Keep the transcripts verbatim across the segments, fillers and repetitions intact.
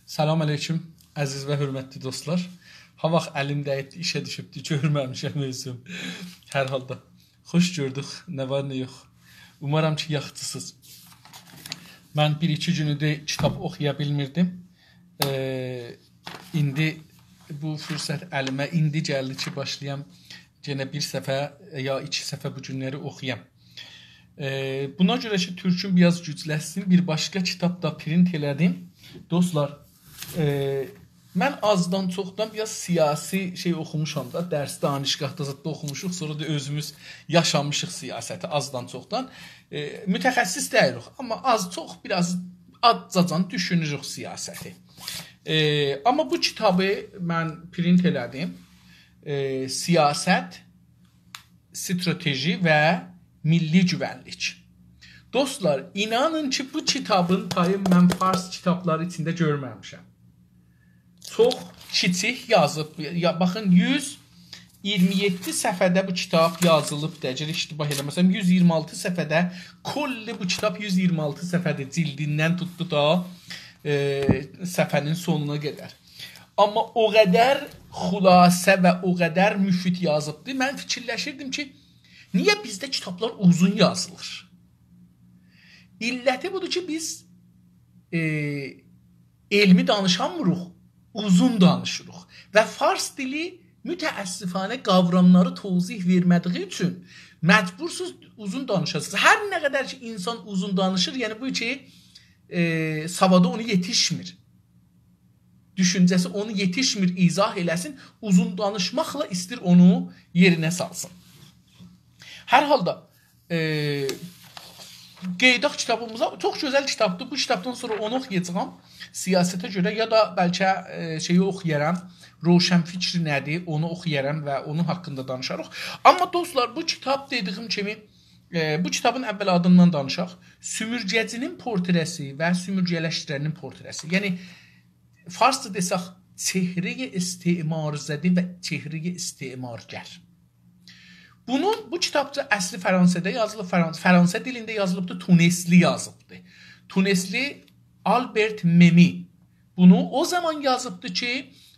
سلام علیکم، عزیز و حؤرمتلی دوستلار. ها واخت الیم دَییبدی، ایشه دوشوبدو، گؤرمه‌میشم اؤزوم. هر حالدا، خوش گؤردوک، نه وار نه یوخ. اومارام کی، یاخشیسینیز. من بیر-ایکی گونودور کیتاب اوخویا بیلمیردیم. ائ، ایندی بو فرصت الیمه ایندی گلدی کی، باشلایام یئنه بیر صفحه یا ایکی صفحه بو گونلری اوخویام. ائ، بونا گؤره کی، تورکوم بیر آز گوجلنسین، بیر باشقا کیتاب دا پرینت ائله‌دیم. دوستلار، ائ، من آزدان چوخدان بیر آز سیاسی شئی اوخوموشام دا، درس، دانشگاهدا زاددا اوخوموشوق، سونرا دا اؤزوموز یاشامیشیق سیاستی آزدان چوخدان. ائ، متخصص دئییلیک، آمما آز چوخ بیر آز آزجاجان دوشونوروک سیاستی. ائ، آمما بو کیتابی من پرینت ائله‌دیم. ائ، سیاست، استراتژی و میللی گوونلیک. دوستلار، اینانین کی، بو کیتابین تایی من فارس کیتابلاری ایچینده گؤرمه‌میشم. چوخ کیچیک یازیب. یا، باخین، یوز ایگیرمی یئددی صفحه‌ده بو کیتاب یازیلیبدی. اگر اشتباه ائله‌مه‌سم، یوز ایگیرمی آلتی صفحه‌ده کلی بو کیتاب یوز ایگیرمی آلتی صفحه‌دیر. جلدیندن توتدو دا، ائ، صفحه‌نین سونونا قدر. آمما او قدر خلاصه و او قدر مفید یازیبدی. من فیکیرلشیردیم کی، نییه بیزده کیتابلار اوزون یازیلیر؟ علتی بودور کی، بیز، ائ، علمی دانیشامیریق، اوزون دانیشیریق. و فارس دیلی متأسفانه قاوراملاری توضیح وئرمه‌دیگی اوچون مجبورسوز اوزون دانیشاسینیز. هر نه قدر کی، اینسان اوزون دانیشیر، یعنی بو کی، ائ، سوادی اونو یئتیشمیر. دوشونجه‌سی اونو یئتیشمیر، ایضاح ائله‌سین، اوزون دانیشماقلا ایستیر اونو یئرینه سالسین. هر حالدا، ائ، قئییداق کیتابیمیزا. چوخ گؤزل کیتابدیر. بو کیتابدان سونرا اونو اوخویاجاغام. سیاسته گؤره یا دا بلکه، ائ، شئیی اوخویارام. روشنفکر نه‌دیر؟ اونو اوخویارام و اونون حاقیندا دانیشاریق. آمما دوستلار، بو کیتاب دئدیگیم کیمی، ائ، بو کیتابین اول آدیندان دانیشاق. سومورگه‌جی‌نین پورتره‌سی و سومورگه‌لشدیرنین پورتره‌سی. یعنی، فارسجا دئسک، چهره‌ی استعمارزده و چهره‌ی استعمارگر. بونون، بو کیتابچا اصلی فرانسه‌ده یازیلیب، فرانس-، فرانسه دیلینده یازیلیبدی، تونسلی یازیبدی. تونسلی آلبرت مئمی بونو او زامان یازیبدی کی،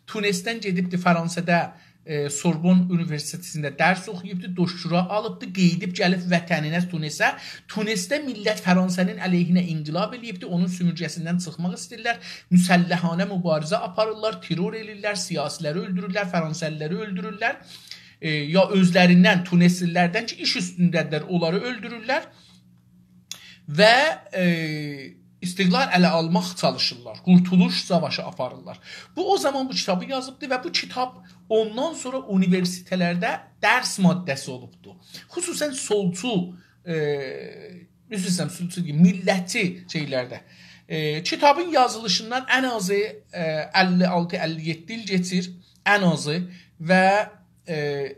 تونسدن گئدیبدی فرانسه‌ده، ائ، سوربون اونیوئرسیتئتینده درس اوخویوبدو، دکترا آلیبدی، قئییدیب گلیب وطنینه، تونسه. تونسده میللت فرانسه‌نین علیهینه انقلاب ائله‌ییبدی، اونون سومورگه‌سیندن چیخماق ایسته‌ییرلر، مسلحانه مبارزه آپاریرلار، ترور ائله‌ییرلر، سیاسی‌لری اؤلدورورلر، فرانسه‌لی‌لری اؤلدورورلر. ائ، یا اؤزلریندن، تونسلی‌لردن کی، ایش اوستونده‌دیرلر، اونلاری اؤلدورورلر و، ائ، استقلال اله آلماق چالیشیرلار. قورتولوش ساواشی آپاریرلار. بو، او زامان بو کیتابی یازیبدی و بو کیتاب اوندان سونرا اونیوئرسیتئتلرده درس ماده‌سی اولوبدو. خصوصاً سولچو، ائ، عذر ایسته‌ییرم، سولچو دئییل، میللتچی شئیلرده. ائ، کیتابین یازیلیشیندان ان آزی، ائ، اللی آلتی، اللی یئددی ایل کئچیر، ان آزی و، ائ،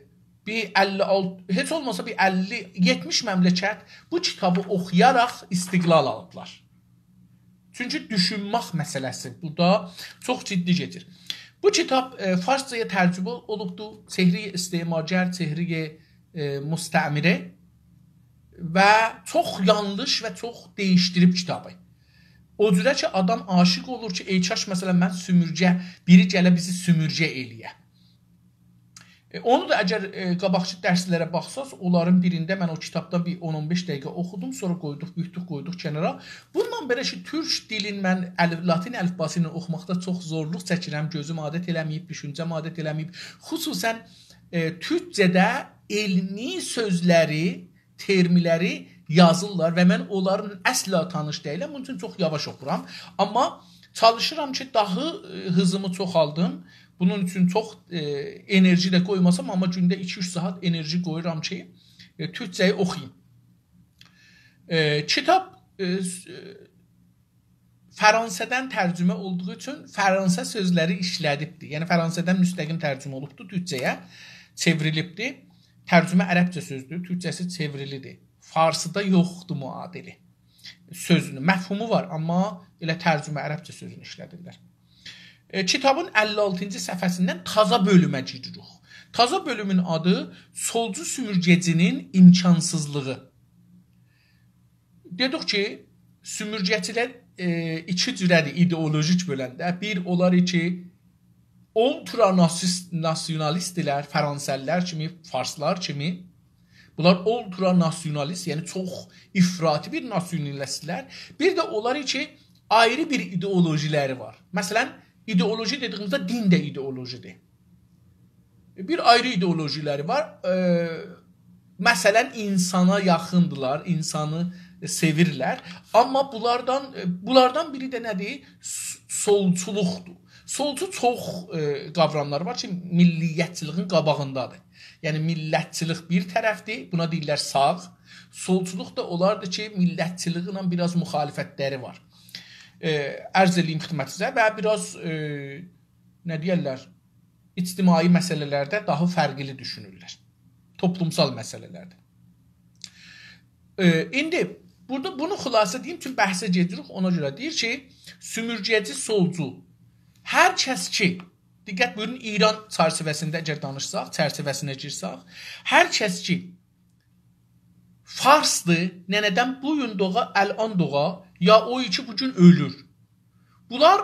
بیر اللی آلتی، هئچ اولماسا بیر اللی، یئتمیش مملکت بو کیتابی اوخویاراق استقلال آلیبلار. چونکی دوشونمک مسئله‌سی بورادا چوخ جدی گئدیر. بو کیتاب، ائ، فارسجایا ترجمه اولوبدو. چهره‌ی استعمارگر، چهره‌ی، ائ، مستعمره و چوخ یانلیش و چوخ دییشدیریب کیتابی. او جوره کی، آدام عاشیق اولور کی، ای کاش، مثلاً، من سومورگه، بیری گله بیزی سومورگه ائله‌یه. ائ، اونو دا اگر، ائ، قاباقکی درسلره باخساز، اونلارین بیرینده من او کیتابدان بیر اون اون بئش دقیقه اوخودوم، سونرا قویدوق، بوتدوک، قویدوق کنارا. بوندان بئله کی، تورک دیلین من الف-، لاتین الیفباسی ایله اوخوماقدا چوخ زورلوق چکیرم، گؤزوم عادت ائله‌مه‌ییب، دوشونجه‌م عادت ائله‌مه‌ییب. خصوصاً، ائ، تورکجه‌ده علمی سؤزلری، ترملری یازیرلار و من اونلارین اصلا تانیش دئییلم، بونون اوچون چوخ یاواش اوخورام. آمما چالیشیرام کی، داهی، ائ، هیزیمی چوخالدیم. بونون اوچون چوخ، ائ، انرژی ده قویماسام، آمما گونده ایکی-اوچ ساعات انرژی قویورام کی، ائ، تورکجه‌یی اوخویوم. ائ، کیتاب، ائ، س-، ائ، فرانسه‌دن ترجمه اولدوغو اوچون فرانسه سؤزلری ایشله‌دیبدی. یعنی، فرانسه‌دن مستقیم ترجمه اولوبدو تورکجه‌یه، چئوریلیبدی. ترجمه عربجه سؤزدور، تورکجه‌سی چئوریلیدیر. فارسیدا یوخدور معادلی سؤزونون. مفهومو وار، آمما ائله ترجمه عربجه سؤزونو ایشله‌دیرلر. ائ، کیتابین اللی آلتینجی صفحه‌سیندن تازا بؤلومه گیریریک. تازا بؤلومون آدی سولجو سومورگه‌جی‌نین امکانسیزلیغی. دئدیک کی، سومورگه‌چی‌لر ائ، ایکی جوره‌دیر ایدئولوژیک بؤلنده. بیر، اونلار کی، اولترا ناسیس-، ناسیونالیستدیرلر، فرانسه‌لی‌لر کیمی، فارسلار کیمی. بونلار اولترا ناسیونالیست، یعنی چوخ افراطی بیر ناسیونالیستدیرلر. بیر ده اونلار کی، آیری بیر ایدئولوژی‌لری وار. مثلا، ایدئولوژی دئدیییمیزده دین ده ایدئولوژی‌دیر. بیر آیری ایدئولوژی‌لری وار. ائ، مثلا، اینسانا یاخیندیلار، اینسانی سئویرلر. آمما بونلاردان، ائ، بونلاردان بیری ده نه‌دیر؟ س-، سولچولوقدور. سولچو چوخ، ائ، قاوراملار وار کی، میللیتچیلیگین قاباغیندادیر. یعنی، میللتچیلیک بیر طرفدیر، بونا دئییرلر ساغ. سولچولوق دا اولاردیر کی، میللتچیلیگینن بیر آز مخالفت‌لری وار. ائ، عرض ائله‌ییم خدمتینیزه و بیر آز، ائ، نه دئیرلر، اجتماعی مسئله‌لرده داها فرقلی دوشونورلر. توپلومسال مسئله‌لرده. ائ، ایندی بورادا بونو خلاصه دئییم، چونکی بحثه گئدیریک، اونا گؤره دئییر کی، سومورگه‌چی، سولجو، هر کس کی، دقت بویورون، ایران چرچیوه‌سینده اگر دانیشساق، چرچیوه‌سینه گیرسک، هر کس کی، فارسدیر، ننه‌دن بو گون دوغا، الان دوغا، یا او کی بو گون اؤلور. بونلار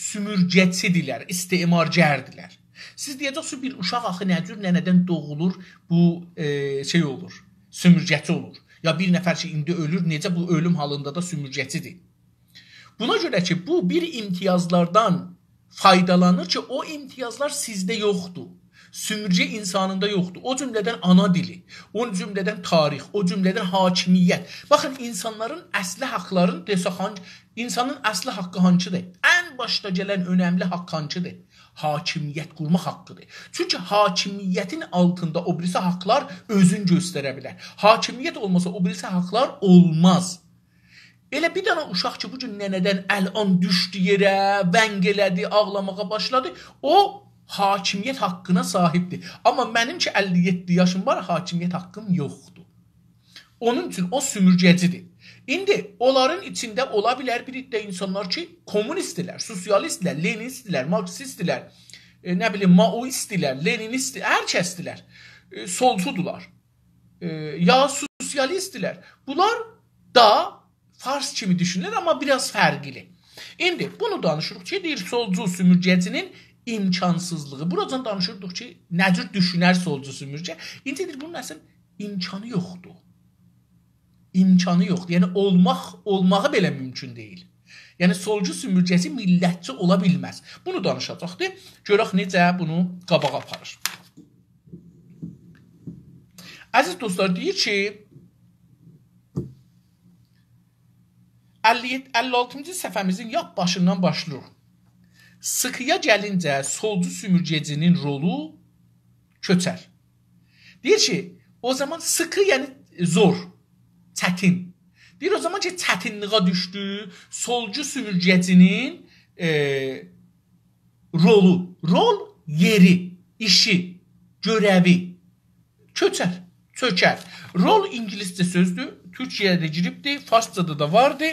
سومورگه‌چی‌دیرلر، استعمارگردیرلر. سیز دئیه‌جکسینیز، بیر اوشاق آخی نه جور ننه‌دن دوغولور، بو، ائ، شئی اولور، سومورگه‌چی اولور؟ یا بیر نفر کی، ایندی اؤلور، نئجه بو اؤلوم حالیندا دا سومورگه‌چی‌دیر؟ بونا گؤره کی، بو بیر امتیازلاردان فایدالانیر کی، او امتیازلار سیزده یوخدور. سومورگه اینسانیندا یوخدور. او جمله‌دن آنا دیلی، او جمله‌دن تاریخ، او جمله‌دن حاکمیت. باخین، اینسانلارین اصلی حاقلارین دئسک، هانگی، اینسانین اصلی حاقی هانسیدیر؟ ان باشدا گلن اؤنملی حاق هانسیدیر؟ حاکمیت قورماق حاققیدیر. چونکی حاکمیتین آلتیندا او بیریسی حاقلار اؤزون گؤستره بیلر. حاکمیت اولماسا، او بیریسی حاقلار اولماز. ائله بیر دنه اوشاق کی، بو گون ننه‌دن الان دوشدو یئره، ونگ ائله‌دی، آغلاماغا باشلادی، او حاکمیت حاققینا صاحیبدیر. آمما منیم کی، اللی یئددی یاشیم وار، حاکمیت حاققیم یوخدور. اونون اوچون او سومورگه‌چی‌دیر. ایندی اونلارین ایچینده اولا بیلر بیر عده اینسانلار کی، کمونیستدیرلر، سوسیالیستدیرلر، لنینیستدیرلر، مارکسیستدیرلر، ائ، نه بیلیم، مائویستدیرلر، لنینیستدیر، هر کسدیرلر، ائ، سولچودولار، ائ، یا سوسیالیستدیرلر. بونلار دا فارس کیمی دوشونورلر، آمما بیر آز فرقلی. ایندی بونو دانیشیریق کی، دئییر، سولجو سومورگه‌چی‌نین امکانسیزلیغی. بوراجان دانیشیردیق کی، نه جور دوشونر سولجو سومورگه؟ ایندی دئییر، بونون اصلا امکانی یوخدور. امکانی یوخدور. یعنی، اولماق، اولماغی بئله مومکون دئییل. یعنی، سولجو سومورگه‌چی میللتچی اولا بیلمز. بونو دانیشاجاقدیر. گؤرک نئجه بونو قاباغا آپاریر. عزیز دوستلار، دئییر کی، اللی یئددی، اللی آلتینجی صفحه‌میزین لاپ باشیندان باشلاییریق. سیخی‌یا گلینجه سولجو سومورگه‌چی‌نین رولو کؤچر. دئییر کی، او زامان سیخی، یعنی زور، چتین. دئییر، او زامان کی، چتینلیگه دوشدو، سولجو سومورگه‌چی‌نین، ائ، رولو، رول، یئری، ایشی، گؤره‌وی، کؤچر، چؤکر. رول اینگیلیسجه سؤزدور، تورکجه‌یه ده گیریبدی، فارسجادا دا واردی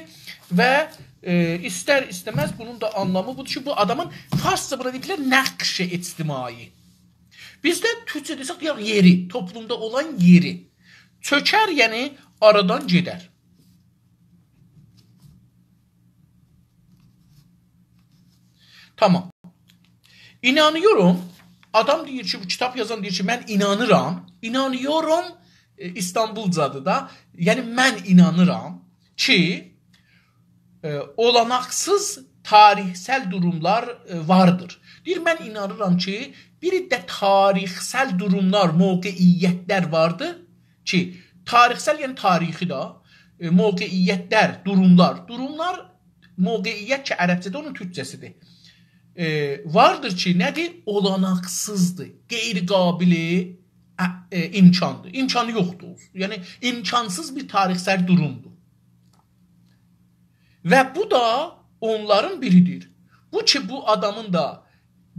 و، ائ، ایستر ایسته‌مز بونون دا آنلامی بودور کی، بو آدامین، فارسجا بونا دئییرلر نقش اجتماعی. بیزده تورکجه دئسک، دئیک، یئری، توپلومدا اولان یئری. چؤکر، یعنی آرادان گئدر. تامام. اینانیورام. آدام دئییر کی، بو کیتاب یازان دئییر کی، من اینانیرام. اینانیورام، ائ، ایستانبولجادیر دا. یعنی، من اینانیرام کی، ائ، اولاناقسیز تاریخسل دوروملار، ائ، واردیر. دئییر، من اینانیرام کی، بیر عده تاریخسل دوروملار، موقعیت‌لر واردیر کی، تاریخسل، یعنی تاریخی ده، ائ، موقعیت‌لر، دوروملار، دوروملار، موقعیت کی، عربجه‌ده اونون تورکجه‌سیدیر. ائ، واردیر کی، نه‌دیر؟ اولاناقسیزدیر، غیرقابل، ا، ائ، امکاندیر. امکانی یوخدور. یعنی، امکانسیز بیر تاریخسل دورومدور. و بو دا اونلارین بیریدیر. بو کی، بو آدامین دا،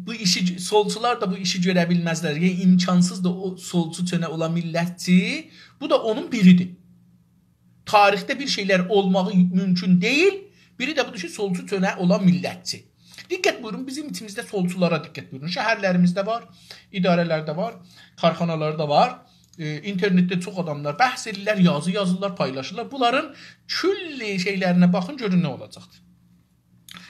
بو ایشی، سولچولار دا بو ایشی گؤره بیلمزلر. یعنی، امکانسیزدیر او سولچو چؤنه اولا میللتچی. بو دا اونون بیریدیر. تاریخده بیر شئیلر اولماغی مومکون دئییل. بیری ده بودور کی، سولچو چؤنه اولا میللتچی. دقت بویورون، بیزیم ایچیمیزده سولچولارا دقت بویورون. شهرلریمیزده وار، اداره‌لرده وار، کارخانالاردا وار. ائ، اینترنتده چوخ آداملار بحث ائدیرلر، یازی یازیرلار، پایلاشیرلار. بونلارین کلی شئیلرینه باخین، گؤرون نه اولاجاقدیر.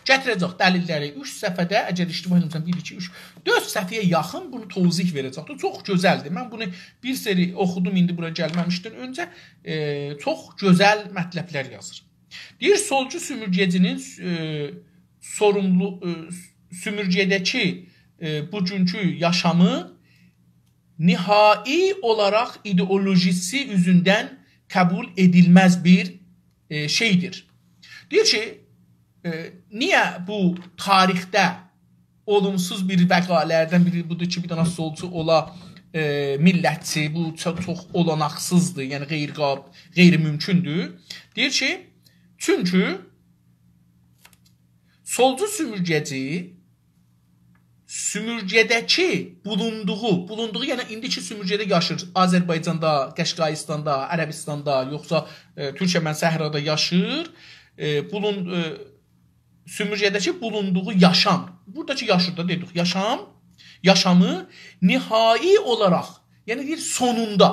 گتیره‌جک دلیل‌لری اوچ صفحه‌ده، اگر اشتباه ائله‌میرمسم، بیر، ایکی، اوچ، دؤرد صفحه‌یه یاخین بونو توضیح وئره‌جکدیر. چوخ گؤزلدیر. من بونو بیر سری اوخودوم ایندی بورا گلمه‌میشدن اؤنجه. ائ، چوخ گؤزل مطلب‌لر یازیر. دئییر، سولجو سومورگه‌جی‌نین، ائ، سوروملو، ائ، سومورگه‌ده‌کی، ائ، بوگونکو یاشامی نهایی اولاراق ایدئولوژیسی اوزوندن قبول ائدیلمز بیر، ائ، شئیدیر. دئییر کی، ائ، نییه بو تاریخده اولومسوز بیر وقایع‌لردن بیری بودور کی، بیر دنه سولچو اولا، ائ، میللتچی، بو چو-، چوخ اولاناقسیزدیر، یعنی غیر قاب-، غیر مومکوندور. دئییر کی، چونکی سولجو سومورگه‌جی سومورگه‌ده‌کی بولوندوغو، بولوندوغو، یعنی ایندی کی سومورگه‌ده یاشیر، آذربایجاندا، قشقاییستاندا، عربیستاندا، یوخسا، ائ، تورکمن صحرادا یاشیر، ائ، بولون-، ائ، سومورگه‌ده‌کی بولوندوغو یاشام. بورادا کی یاشیر دا دئدیک، یاشام، یاشامی نهایی اولاراق، یعنی دئییر سونوندا.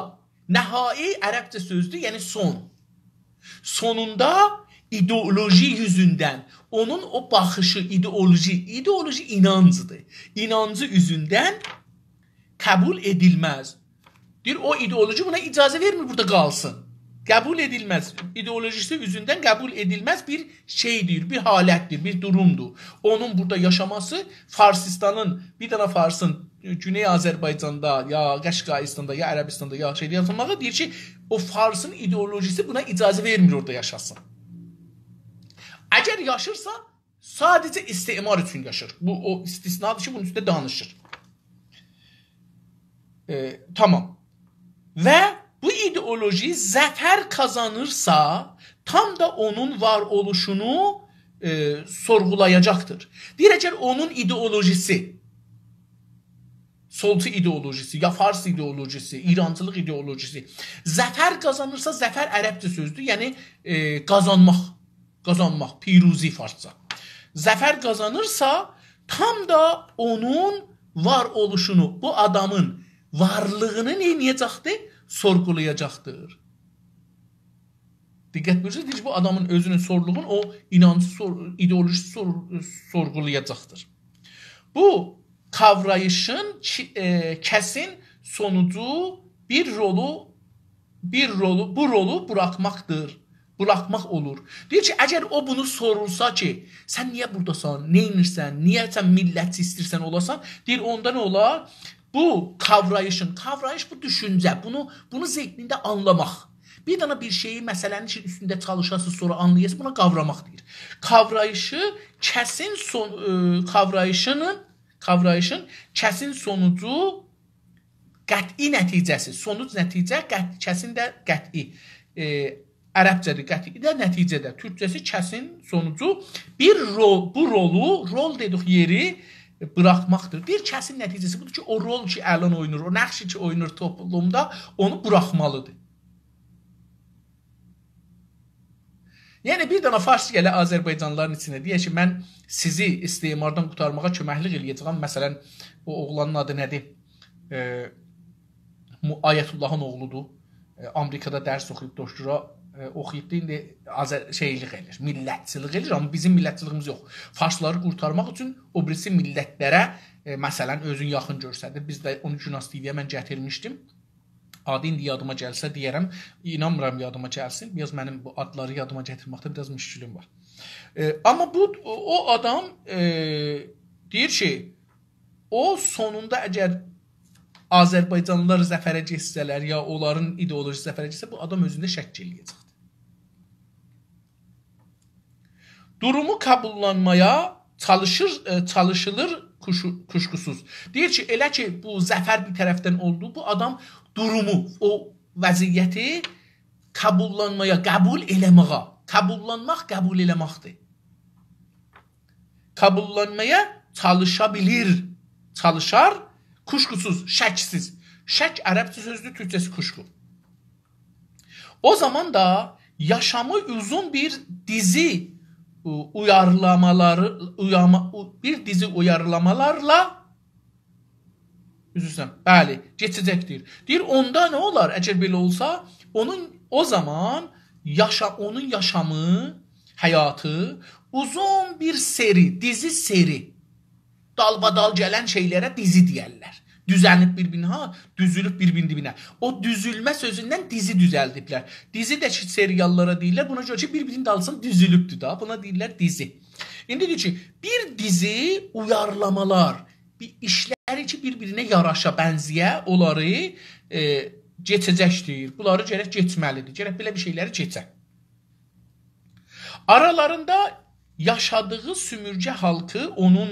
نهایی عربجه سؤزدور، یعنی سون. سونوندا ایدئولوژی اوزوندن، اونون او باخیشی، ایدئولوژی، ایدئولوژی اینانجدیر. اینانجی اوزوندن قبول ائدیلمز. دئییر، او ایدئولوژی بونا اجازه وئرمیر بورادا قالسین. قبول ائدیلمز. ایدئولوژیسی اوزوندن قبول ائدیلمز بیر شئیدیر، بیر حالتدیر، بیر دورومدور. اونون بورادا یاشاماسی فارسیستانین، بیر دنه فارسین گونئی آذربایجاندا، یا قشقاییستاندا، یا عربیستاندا، یا شئیده یاشاماغی، دئییر کی، او فارسین ایدئولوژیسی بونا اجازه وئرمیر اورادا یاشاسین. اگر یاشیرسا، ساده‌جه استعمار اوچون یاشیر. بو، او استثنادیر کی، بونون اوستونده دانیشیر. ائ، تامام. و بو ایدئولوژی ظفر قازانیرسا، تام دا اونون وار اولوشونو، ائ، سورغولایاجاقدیر. دئییر، اگر اونون ایدئولوژیسی، سولچو ایدئولوژیسی، یا فارس ایدئولوژیسی، ایرانچیلیق ایدئولوژیسی ظفر قازانیرسا، ظفر عربجه سؤزدور، یعنی، ائ، قازانماق. قازانماق، پیروزی فارسجا. ظفر قازانیرسا، تام دا اونون وار اولوشونو، بو آدامین وارلیغینی نئینیه‌جکدیر؟ سورغولایاجاقدیر. دقت بویورورسونوز، دئییر کی، بو آدامین اؤزونون سورلوغون، او اینانجی سور-، ایدئولوژیسی سور-، سورغولایاجاقدیر. بو قاوراییشین کی-، ائ، کسین سونوجو بیر رولو، بیر رولو، بو رولو بوراخماقدیر. بوراخماق اولور. دئییر کی، اگر او بونو سورولسا کی، سن نییه بوراداسان، نئینیرسن، نییه سن میللتچی ایسته‌ییرسن اولاسان، دئییر، اوندا نه اولار؟ بو قاوراییشین، قاوراییش بو دوشونجه، بونو، بونو ذهنینده آنلاماق. بیر دنه بیر شئیی، مسئله‌نین کی، اوستونده چالیشاسینیز، سونرا آنلایاسینیز، بونا قاوراماق دئییر. قاوراییشی کسین سون-، ائ، قاوراییشینین، قاوراییشین کسین سونوجو قطعی نتیجه‌سی، سونوج نتیجه، قط-، کسین ده قطعی. ائ، عربجه‌دیر، قطعی ده، نتیجه ده. تورکجه‌سی کسین سونوجو بیر رو-، بو رولو، رول دئدیک یئری، بوراخماقدیر. بیر کسین نتیجه‌سی بودور کی، او رول کی، الان اوینور، او نقشی کی، اوینور توپلومدا، اونو بوراخمالیدیر. یعنی، بیر دنه فارس گله آذربایجانلیلارین ایچینه، دئیه کی، من سیزی استعماردان قورتارماغا کؤمکلیک ائله‌یه‌جه‌یم. مثلا، او اوغلانین آدی نه‌دیر؟ ائ، مو-، آیت‌اللهین اوغلودور. ائ، آمریکادا درس اوخویوب، دکترا، ائ، اوخویوبدور. ایندی آذر-، شئیلیک ائله‌ییر، میللتچیلیک ائله‌ییر، آمما بیزیم میللتچیلیگیمیز یوخ. فارسلاری قورتارماق اوچون او بیریسی میللتلره، ائ، مثلا، اؤزون یاخین گؤرسدیر. بیز ده اونو گوناز تی‌وی‌یه من گتیرمیشدیم. آدی ایندی یادیما گلسه دئیه‌رم، اینانمیرام یادیما گلسین. بیر آز منیم بو آدلاری یادیما گتیرمکده بیر آز مشکلیم وار. ائ، آمما بو، او، او آدام، ائ، دئییر کی، او سونوندا اگر آذربایجانلیلار ظفره گئتسه‌لر، یا اونلارین ایدئولوژیسی ظفره گئتسه، بو آدام اؤزونده شک ائله‌یه‌جکدیر. دورومو قبوللانمایا چالیشیر، ائ، چالیشیلیر کوشو-، کوشکوسوز. دئییر کی، ائله کی، بو ظفر بیر طرفدن اولدو، بو آدام دورومو، او وضعیتی قبوللانمایا، قبول ائله‌مه‌یه، قبوللانماق، قبول ائله‌مکدیر. قبوللانمایا چالیشا بیلیر، چالیشار، کوشکوسوز، شکسیز. شک عربجه سؤزدور، تورکجه‌سی کوشکو. او زامان دا یاشامی اوزون بیر دیزی، او-، اویارلامالاری، اویاما-، او-، بیر دیزی اویارلامالارلا عذر ایسته‌ییرم. بلی، کئچه‌جکدیر. دئییر، اوندا نه اولار، اگر بئله اولسا، اونون او زامان یاشا-، اونون یاشامی، حیاتی اوزون بیر سری، دیزی سری، دالبادال گلن شئیلره دیزی دئیرلر. دوزنیب بیر-بیرینه، ها، دوزولوب بیر-بیرینین دیبینه. او دوزولمه سؤزوندن دیزی دوزلدیبلر. دیزی ده کی، سریاللارا دئییرلر. بونا گؤره کی، بیر-بیرینین دالیسیجا دوزولوبدور دا. بونا دئییرلر دیزی. ایندی دئییر کی، بیر دیزی اویارلامالار، بیر ایشلر کی، بیر-بیرینه یاراشا، بنزه‌یه، اونلاری، ائ، کئچه‌جکدیر. بونلاری گرک کئچمه‌لیدیر. گرک بئله بیر شئیلری کئچه. آرالاریندا یاشادیغی سومورگه خالقی اونون،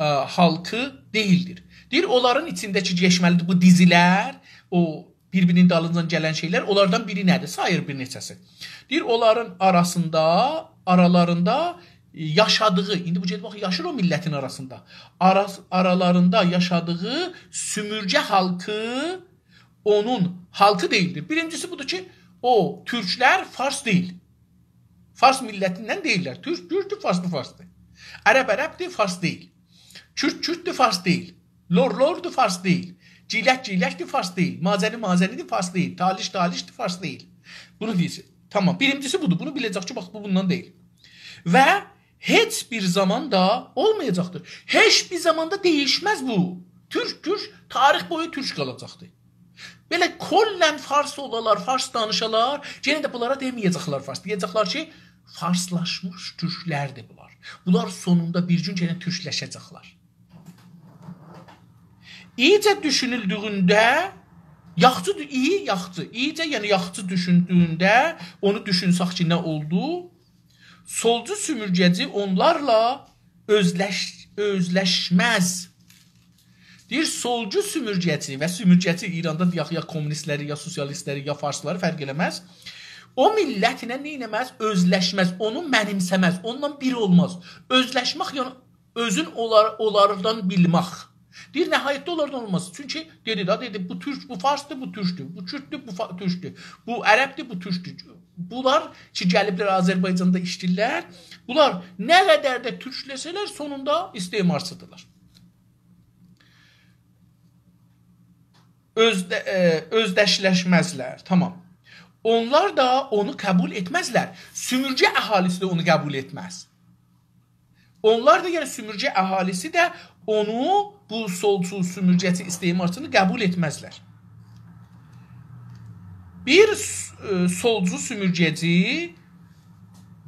ا، خالقی دئییلدیر. دئییر، اونلارین ایچینده کی، کئچمه‌لیدیر بو دیزیلر، او بیر-بیرینین دالینجا گلن شئیلر، اونلاردان بیری نه‌دیر؟ ساییر بیر نئچه‌سی. دئییر، اونلارین آراسیندا، آرالاریندا یاشادیغی، ایندی بو گئدیب باخ، یاشیر او میللتین آراسیندا. آراس-، آرالاریندا یاشادیغی سومورگه خالقی اونون خالقی دئییلدیر. بیرینجیسی بودور کی، او تورکلر فارس دئییل. فارس میللتیندن دئییللر. تورک تورکدور، فارس دا فارسدیر. عرب عربدیر، فارس دئییل. کورد کورددور، فارس دئییل. لور لوردور، فارس دئییل. گیلک گیلکدیر، فارس دئییل. مازنی مازنیدیر، فارس دئییل. تالیش تالیشدیر، فارس دئییل. بونو بیلسین. تامام. بیرینجیسی بودور. بونو بیله‌جک کی، باخ، بو بوندان دئییل. و هئچ بیر زامان دا اولمایاجاقدیر. هئچ بیر زامان دا دییشمز بو. تورک تورک، تاریخ بویو تورک قالاجاقدیر. بئله کلاً فارس اولالار، فارس دانیشالار، یئنه ده بونلارا دئمه‌یه‌جکلر فارس. دئیه‌جکلر کی، فارسلاشمیش تورکلردیر بونلار. بونلار سونوندا بیر گون یئنه تورکلشه‌جکلر. اییجه دوشونولدویونده، یاخچی دو-، ایی، یاخچی، اییجه، یعنی یاخچی دوشوندویونده، اونو دوشونسک کی، نه اولدو؟ سولجو سومورگه‌جی اونلارلا اؤزلش-، اؤزلشمز. دئییر، سولجو سومورگه‌جی و سومورگه‌جی ایراندا دئیک، یا کمونیستلری، یا سوسیالیستلری، یا فارسلاری فرق ائله‌مز. او میللتله نه ائله‌مز؟ اؤزلشمز، اونو منیمسه‌مز، اونونلا بیر اولماز. اؤزلشمک، یعنی اؤزون اونلار-، اونلاردان بیلمک. دئییر، نهایتده اونلاردان اولماز. چونکی دئدی ده، دئدی، بو تورک، بو فارسدیر، بو تورکدور. بو کورددور، بو فا-، تورکدور. بو عربدیر، بو تورکدور. بونلار کی، گلیبلر آذربایجاندا ایشله‌ییرلر، بونلار نه قدر ده تورکلشه‌لر، سونوندا استعمارچیدیرلار. اؤزده-، ائ، اؤزدشلشمزلر. تامام. اونلار دا اونو قبول ائتمزلر. سومورگه اهالیسی ده اونو قبول ائتمز. اونلار دا، یعنی سومورگه اهالیسی ده اونو، بو سولجو، سومورگه‌چی، استعمارچینی قبول ائتمزلر. بیر س-، ائ، سولجو سومورگه‌جی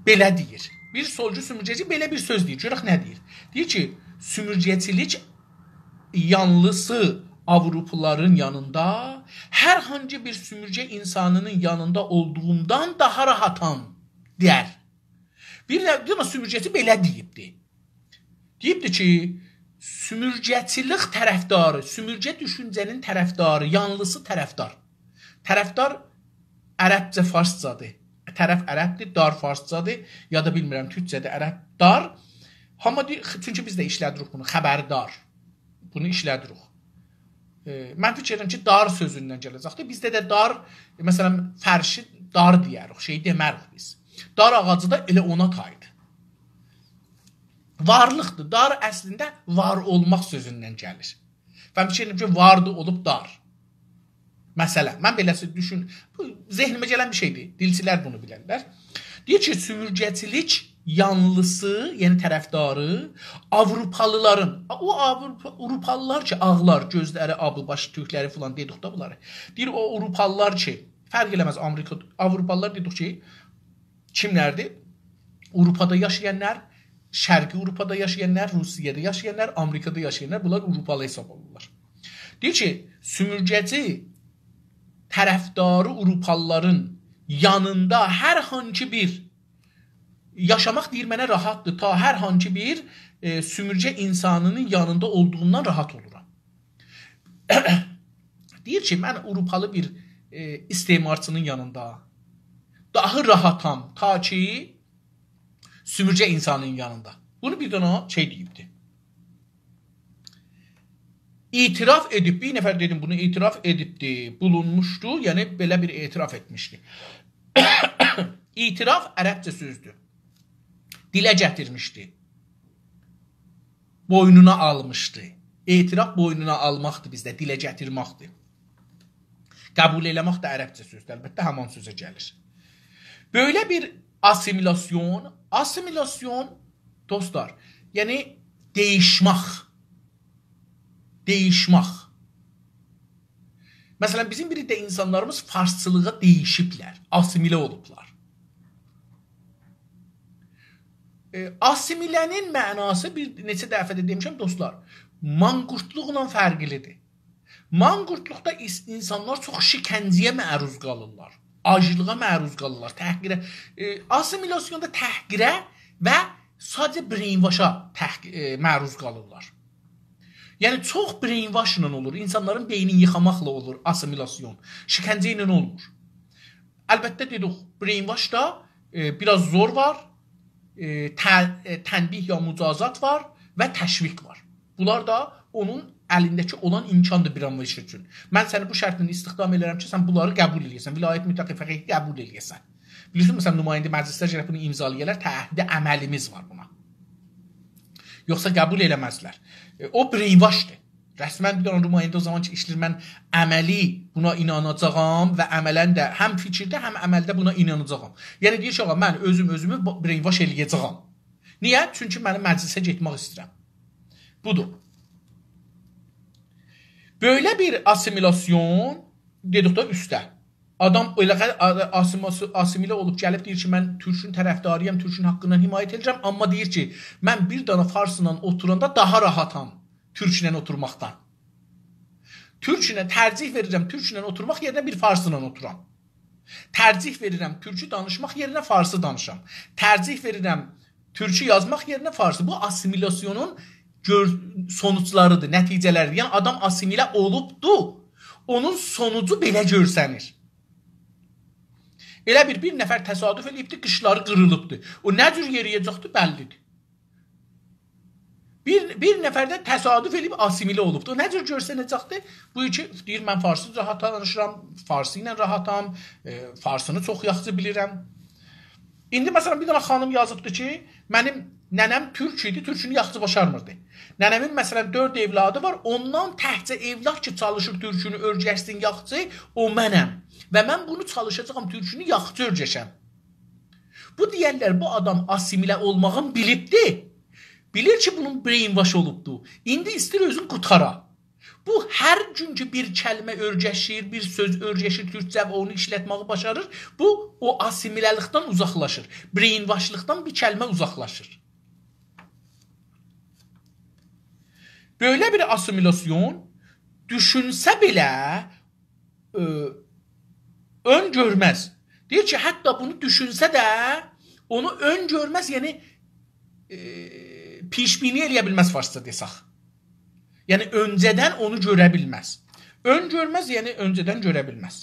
بئله دئییر. بیر سولجو سومورگه‌جی بئله بیر سؤز دئییر. گؤرک نه دئییر. دئییر کی، سومورگه‌چیلیک یانلیسی آوروپالیلارین یانیندا هر هانسی بیر سومورگه اینسانینین یانیندا اولدوغومدان داها راحاتام، دئیر. بیر ده، بیر ده سومورگه‌چی بئله دئییبدی. دئییبدی کی، سومورگه‌چیلیک طرفداری، سومورگه دوشونجه‌نین طرفداری، یانلیسی طرفدار. طرفدار عربجه فارسجادیر. طرف عربدیر، دار فارسجادیر، یا دا بیلمیرم، تورکجه‌دیر، عرب، دار. آمما دئییر، چونکی بیز ده ایشله‌دیریک بونو، خبردار. بونو ایشله‌دیریک. ائ، من فیکیر ائدیرم کی، دار سؤزوندن گله‌جکدیر. بیزده ده دار، ائ، مثلا، فرشی دار دئیه‌ریک، شئی دئمه‌ریک بیز. دار آغاجی دا ائله اونا تایدیر. وارلیقدیر. دار اصلینده وار اولماق سؤزوندن گلیر. من فیکیر ائدیرم کی، واردی، اولوب دار. مثلا، من بئله‌سی دوشون-، بو ذهنیمه گلن بیر شئیدیر. دیلچیلر بونو بیلرلر. دئییر کی، سومورگه‌چیلیک یانلیسی، یعنی طرفداری آوروپالیلارین، او آوروپا-، آوروپالیلار کی، آغلار، گؤزلری آبی، باشی تورکلری فلان دئدیک ده بونلاری. دئییر، او آوروپالیلار کی، فرق ائله‌مز آمریکا، آوروپالیلار دئدیک کی، کیملردیر؟ آوروپادا یاشایانلار، شرقی آوروپادا یاشایانلار، روسیه‌ده یاشایانلار، آمریکادا یاشایانلار، بونلار آوروپالی حساب اولونورلار. دئییر کی، سومورگه‌چی طرفداری آوروپالیلارین یانیندا هر هانسی بیر یاشاماق، دئییر، منه راحاتدیر. تا هر هانسی بیر، ائ، سومورگه اینسانینین یانیندا اولدوغومدان راحات اولورام. دئییر کی، من آوروپالی بیر، ائ، استعمارچینین یانیندا داها راحاتام، تا کی، سومورگه اینسانینین یانیندا. بونو بیر دنه شئی دئییبدی. اعتراف ائدیب، بیر نفر دئدیم، بونو اعتراف ائدیبدی، بولونموشدو، یعنی بئله بیر اعتراف ائتمیشدی. اعتراف عربجه سؤزدور. دیله گتیرمیشدی. بوینونا آلمیشدی. اعتراف بوینونا آلماقدیر بیزده، دیله گتیرمکدیر. قبول ائله‌مک ده عربجه سؤزدور، البته، همان سؤزه گلیر. بؤیله بیر آسیمیلاسیون، آسیمیلاسیون، دوستلار، یعنی دییشمک. دییشمک. مثلا، بیزیم بیر عده اینسانلاریمیز فارسچیلیغا دییشیبلر، آسیمیله اولوبلار. ائ، آسیمیله‌نین معناسی، بیر نئچه دفعه ده دئمیشم، دوستلار، مانقورتلوقلا فرقلیدیر. مانقورتلوقدا ایس-، اینسانلار چوخ شکنجه‌یه معروض قالیرلار، آجلیغا معروض قالیرلار، تحقیره. ائ، آسیمیلاسیوندا تحقیره و ساده‌جه brainwashا تحق-، ائ، معروض قالیرلار. یعنی، چوخ brainwashلا اولور، اینسانلارین بئینینی ییخاماقلا اولور آسیمیلاسیون، شکنجه ایله اولمور. البته، دئدیک، brainwash دا، ائ، بیر آز زور وار، ائ، ت-، ائ، تنبیه یا مجازات وار و تشویق وار. بونلار دا اونون الینده‌کی اولان امکاندیر brainwash اوچون. من سنی بو شرطله استخدام ائدیرم کی، سن بونلاری قبول ائله‌یه‌سن، ولایت مطلق فقیهی قبول ائله‌یه‌سن. بیلیرسین، مثلا، نماینده مجلسلر گرک بونو امضالایالار، تعهد عملیمیز وار بونا. یوخسا قبول ائله‌مزلر. ائ، او brainwashدیر. رسما بیر دنه نماینده او زامان کی ایشله‌ییر، من عملی بونا ایناناجاغام و عملا ده هم فیکیرده، هم عملده بونا ایناناجاغام. یعنی دئییر کی، آغا، من اؤزوم اؤزومو با-، brainwash ائله‌یه‌جه‌یم. نییه؟ چونکی منیم مجلسه گئتمک ایسته‌ییرم. بودور. بؤیله بیر آسیمیلاسیون، دئدیک ده اوسته. آدام ائله قه-، آ-، آسیماسی-، آسیمیله اولوب گلیب دئییر کی، من تورکون طرفداری‌یام، تورکون حاققیندان حمایت ائدیرم، آمما دئییر کی، من بیر دنه فارسلا اوتوراندا داها راحاتام تورکله اوتورماقدان. تورکله ترجیح وئریرم، تورکله اوتورماق یئرینه بیر فارسلا اوتورام. ترجیح وئریرم تورکو دانیشماق یئرینه فارسی دانیشام. ترجیح وئریرم تورکو یازماق یئرینه فارسی. بو آسیمیلاسیونون گؤر-، سونوجلاریدیر، نتیجه‌لریدیر. یعنی آدام آسیمیله اولوبدو، اونون سونوجو بئله گؤرسنیر. ائله بیر، بیر نفر تصادف ائله‌ییبدی، قیچلاری قیریلیبدی. او نه جور یئرییه‌جکدی، بللیدیر. بیر، بیر نفر ده تصادف ائله‌ییب آسیمیله اولوبدو. او نه جور گؤرسنه‌جکدی؟ بو کی دئییر، من فارسی راحات دانیشیرام، فارسی ایله راحاتام، ائ، فارسینی چوخ یاخشی بیلیرم. ایندی، مثلا، بیر دنه خانیم یازیبدی کی، منیم ننه‌م تورک ایدی، تورکونو یاخشی باشارمیردی. ننه‌مین، مثلا، دؤرد اولادی وار، اوندان تکجه اولاد کی چالیشیر تورکونو اؤرگشسین یاخشی، او منم. و من بونو چالیشاجاغام تورکونو یاخشی اؤرگشم. بو دئیرلر، بو آدام آسیمیله اولماغین بیلیبدی. بیلیر کی، بونون brainwash اولوبدو. ایندی ایسته‌ییر اؤزون قوتارا. بو هر گون کی بیر کلمه اؤرگشیر، بیر سؤز اؤرگشیر تورکجه و اونو ایشلتمه‌یی باشاریر، بو او آسیمیله‌لیکدن اوزاقلاشیر. Brainwashلیقدان بیر کلمه اوزاقلاشیر. بؤیله بیر آسیمیلاسیون دوشونسه بئله، ائ، اؤن گؤرمز. دئییر کی، حتی بونو دوشونسه ده اونو اؤن گؤرمز، یعنی، ائ، پیش‌بینی ائله‌یه بیلمز فارسجا دئسک. یعنی اؤنجه‌دن اونو گؤره بیلمز. اؤن گؤرمز، یعنی اؤنجه‌دن گؤره بیلمز.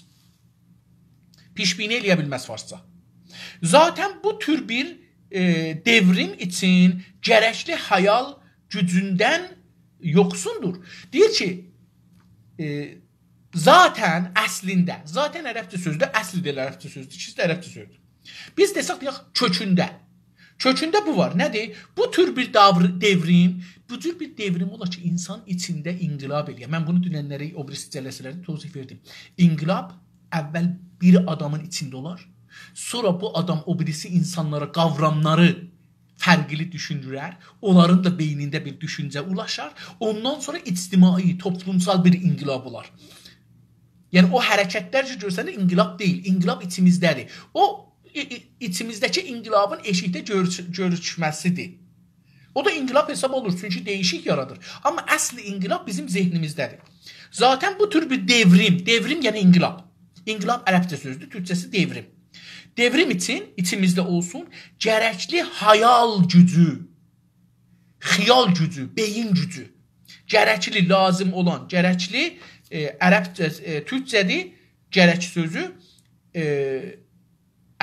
پیش‌بینی ائله‌یه بیلمز فارسجا. ذاتا بو تور بیر، ائ، دئوریم اوچون گرکلی خیال گوجوندن یوخسوندور. دئییر کی، ائ، ذاتا، اصلینده، ذاتا عربجه سؤزدور، اصل ده ائله عربجه سؤزدور، ایکیسی ده عربجه سؤزدور. بیز دئسک، دئیک، کؤکونده. کؤکونده بو وار. نه‌دیر؟ بو تور بیر داور-، دئوریم، بو جور بیر دئوریم اولار کی، اینسان ایچینده انقلاب ائله‌یه. من بونو دوننلری او بیریسی جلسه‌لرده توضیح وئردیم. انقلاب اول بیر آدامین ایچینده اولار. سونرا بو آدام او بیریسی اینسانلارا قاوراملاری فرقلی دوشوندورر، اونلارین دا بئینینده بیر دوشونجه اولاشار، اوندان سونرا اجتماعی، توپلومسال بیر انقلاب اولار. یعنی او حرکتلر کی گؤرسنیر، انقلاب دئییل، انقلاب ایچیمیزده‌دیر. او ای-، ای-، ایچیمیزده‌کی انقلابین ائشیکده گؤرچ-، گؤروشمه‌سیدیر. او دا انقلاب حساب اولور، چونکی دییشیک یارادیر. آمما اصل انقلاب بیزیم ذهنیمیزده‌دیر. ذاتا بو تور بیر دئوریم، دئوریم یعنی انقلاب. انقلاب عربجه سؤزدور، تورکجه‌سی دئوریم. دئوریم اوچون ایچیمیزده اولسون گرکلی خیال گوجو، خیال گوجو، بئیین گوجو. گرکلی، لازیم اولان، گرکلی، ائ، عربجه، ائ، تورکجه‌دیر، گرک سؤزو، ائ،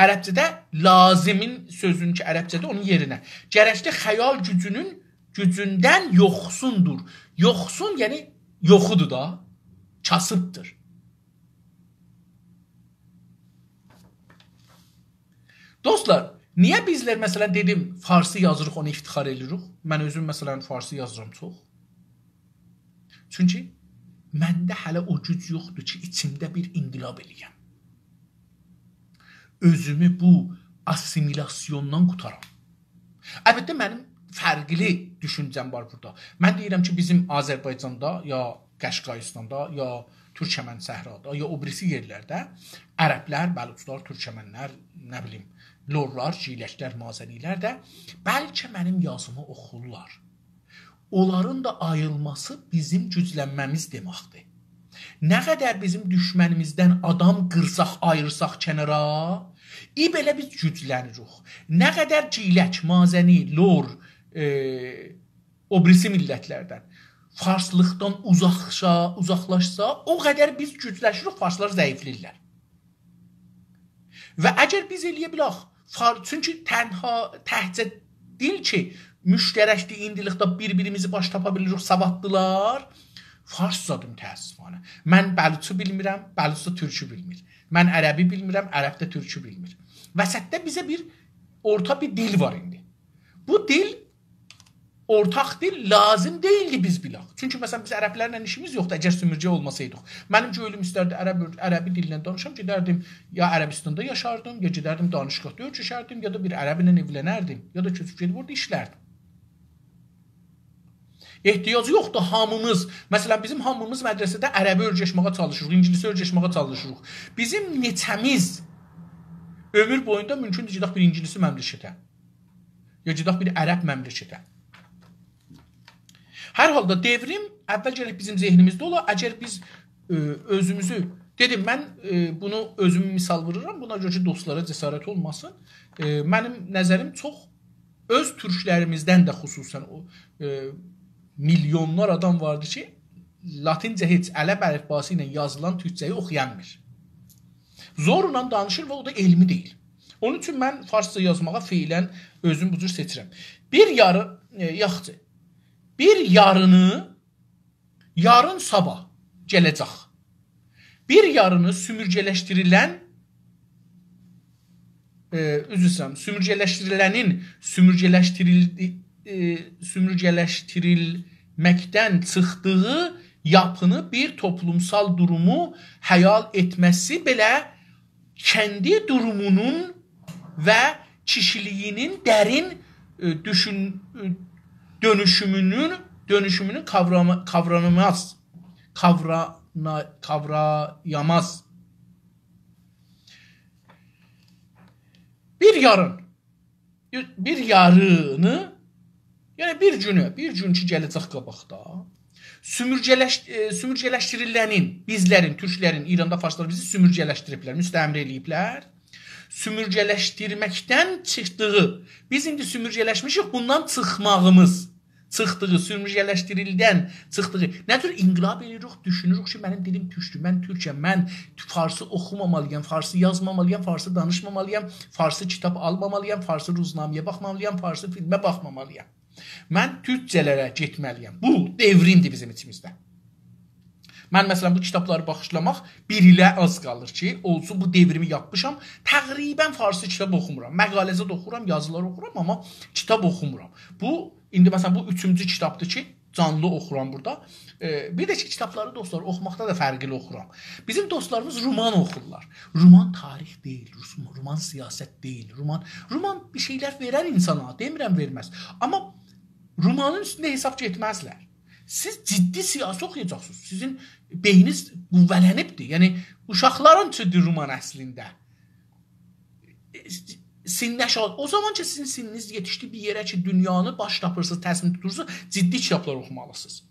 عربجه‌ده لازیمین سؤزونون کی عربجه‌دیر، اونون یئرینه. گرکلی خیال گوجونون، گوجوندن یوخسوندور. یوخسون، یعنی یوخودور دا، کاسیبدیر. دوستلار، نییه بیزلر، مثلا، دئدیم، فارسی یازیریق، اونو افتخار ائدیریک؟ من اؤزوم، مثلا، فارسی یازیرام چوخ. چونکی منده هله او گوج یوخدور کی، ایچیمده بیر انقلاب ائله‌یم. اؤزومو بو آسیمیلاسیوندان قوتارام. البته، منیم فرقلی دوشونجه‌م وار بورادا. من دئییرم کی، بیزیم آذربایجاندا، یا قشقاییستاندا، یا تورکمن صحرادا، یا او بیریسی یئرلرده عربلر، بلوچلار، تورکمنلر، نه بیلیم، لورلار، گیلکلر، مازنی‌لر ده بلکه منیم یازیمی اوخورلار. اونلارین دا آییلماسی بیزیم گوجلنمه‌میز دئمکدیر. نه قدر بیزیم دوشمنیمیزدن آدام قیرساق، آییرساق کنارا، ای بئله بیز گوجلنیریک. نه قدر گیلک، مازنی، لور، ائ، او بیریسی میللتلردن فارسلیقدان اوزاقشا-، اوزاقلاشسا، او قدر بیز گوجلشیریک، فارسلار ضعیفله‌ییرلر. و اگر بیز ائله‌یه بیلک، فار-، چونکی تنها، تکجه دیل کی، مشترکدیر، ایندیلیکده بیر-بیریمیزی باش تاپا بیلیریک، سوادلیلار، فارسجادیر متأسفانه. من بلوچی بیلمیرم، بلوچ دا تورکو بیلمیر. من عربی بیلمیرم، عرب ده تورکو بیلمیر. وسطده بیزه بیر اورتا بیر دیل وار ایندی. بو دیل اورتاق دیل، لازیم دئییلدی بیز بیلک. چونکی، مثلا، بیز عربلرله ایشیمیز یوخدور، اگر سومورگه اولماسایدیق. منیم گؤیلوم ایستردی عرب، عربی دیلله دانیشام، گئدردیم، یا عربستاندا یاشاردیم، یا گئدردیم دانشگاهدا اؤیرشردیم، یا دا بیر عرب ایله ائولنردیم، یا دا کؤچوب گئدیب اورادا ایشلردیم. احتیاجی یوخدور هامیمیز، مثلا، بیزیم هامیمیز مدرسه‌ده عربی اؤیرشمه‌یه چالیشیریق، اینگیلیسی اؤیرشمه‌یه چالیشیریق. بیزیم نئچه‌میز عؤمور بویوندا مومکوندور گئدک بیر اینگیلیسی مملکته، یا گئدک بیر عرب مملکته. هر حالدا دئوریم اول گرک بیزیم ذهنیمیزده اولا. اگر بیز، ائ، اؤزوموزو، دئدیم، من، ائ، بونو اؤزومو مثال وورورام، بونا گؤره کی، دوستلارا جسارت اولماسین. ائ، منیم نظریم چوخ اؤز تورکلریمیزدن ده، خصوصا او، ائ، میلیونلار آدام واردی کی، لاتینجه هئچ، عرب الیفباسی ایله یازیلان تورکجه‌یی اوخویانمیر. زورلا دانیشیر و او دا علمی دئییل. اونون اوچون من فارسجا یازماغا فعلا اؤزومو بو جور سئچیرم. بیر یاری، ائ، یاخشی. بیر یارینی، یارین صاباح گله‌جک. بیر یارینی سومورگه‌لشدیریلن، ائ، عذر ایسته‌ییرم، سومورگه‌لشدیریلنین سومورگه‌لشدیریلدی-، ائ، سومورگه‌لشدیریلمکدن چیخدیغی یاپینی بیر توپلومسال دورومو حیال ائتمه‌سی بئله کندی دورومونون و کیشیلیگینین درین، ائ، دوشون-، ائ، دؤنوشومونون، دؤنوشومونون قاوراما-، قاوراناماز، قاورانا-، قاورایاماز. بیر یارین، بیر یارینی، یعنی بیر گونو، بیر گون کی گله‌جک قاباقدا، سومورگه‌لش-، ائ، سومورگه‌لشدیریلنین، بیزلرین، تورکلرین، ایراندا فارسلار بیزی سومورگه‌لشدیریبلر، مستعمره ائله‌ییبلر. سومورگه‌لشدیرمکدن چیخدیغی، بیز ایندی سومورگه‌لشمیشیک، بوندان چیخماغیمیز، چیخدیغی، سومورگه‌لشدیریلدن چیخدیغی. نه جور انقلاب ائله‌ییریک، دوشونوروک کی، منیم دیلیم تورکدور، من تورکم، من فارسی اوخومامالییام، فارسی یازمامالییام، فارسی دانیشمامالییام، فارسی کیتاب آلمامالییام، فارسی روزنامه‌یه باخمالییام، فارسی فیلمه باخمامالییام. من تورکجه‌لره گئتمه‌لییم. بو دئوریمدیر بیزیم ایچیمیزده. من، مثلا، بو کیتابلاری باغیشلاماق بیر ایله آز قالیر کی، اولسون، بو دئوریمی یاپمیشام. تقریبا فارسی کیتاب اوخومورام. مقاله‌زاد اوخورام، یازیلار اوخورام، آمما کیتاب اوخومورام. بو، ایندی، مثلا، بو اوچونجو کیتابدیر کی، جانلی اوخورام بورادا. ائ، بیر ده کی، کیتابلاری، دوستلار، اوخوماقدا دا فرقلی اوخورام. بیزیم دوستلاریمیز رومان اوخورلار. رومان تاریخ دئییل، روس-، رومان سیاست دئییل. رومان، رومان بیر شئیلر وئرر اینسانا، دئمیرم وئرمز. آمما رومانین اوستونده حساب گئتمزلر. سیز جدی سیاسی اوخویاجاقسینیز. سیزین بئینینیز قوه‌لنیبدیر. یعنی، اوشاقلارین اوچوندور رومان اصلینده. سنّی آشاغی، او زامان کی، سیزین سنّینیز یئتیشدی بیر یئره کی، دونیانی باش تاپیرسینیز، تصمیم توتورسونوز، جدی کیتابلار اوخومالیسینیز.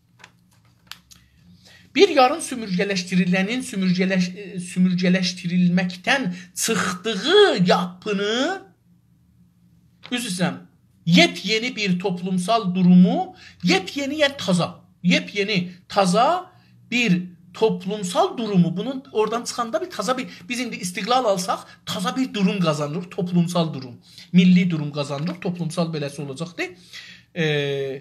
بیر یارین سومورگه‌لشدیریلنین، سومورگه‌لش-، ائ، سومورگه‌لشدیریلمکدن چیخدیغی یاپینی، عذر ایسته‌ییرم، یئپ‌یئنی بیر توپلومسال دورومو، یئپ‌یئنی، یعنی تازا، یئپ‌یئنی، تازا بیر توپلومسال دورومو، بونون اورادان چیخاندا بیر تازا بیر، بیز ایندی استقلال آلساق، تازا بیر دوروم قازانیریق، توپلومسال دوروم، میللی دوروم قازانیریق، توپلومسال بئله‌سی اولاجاقدی. ائ،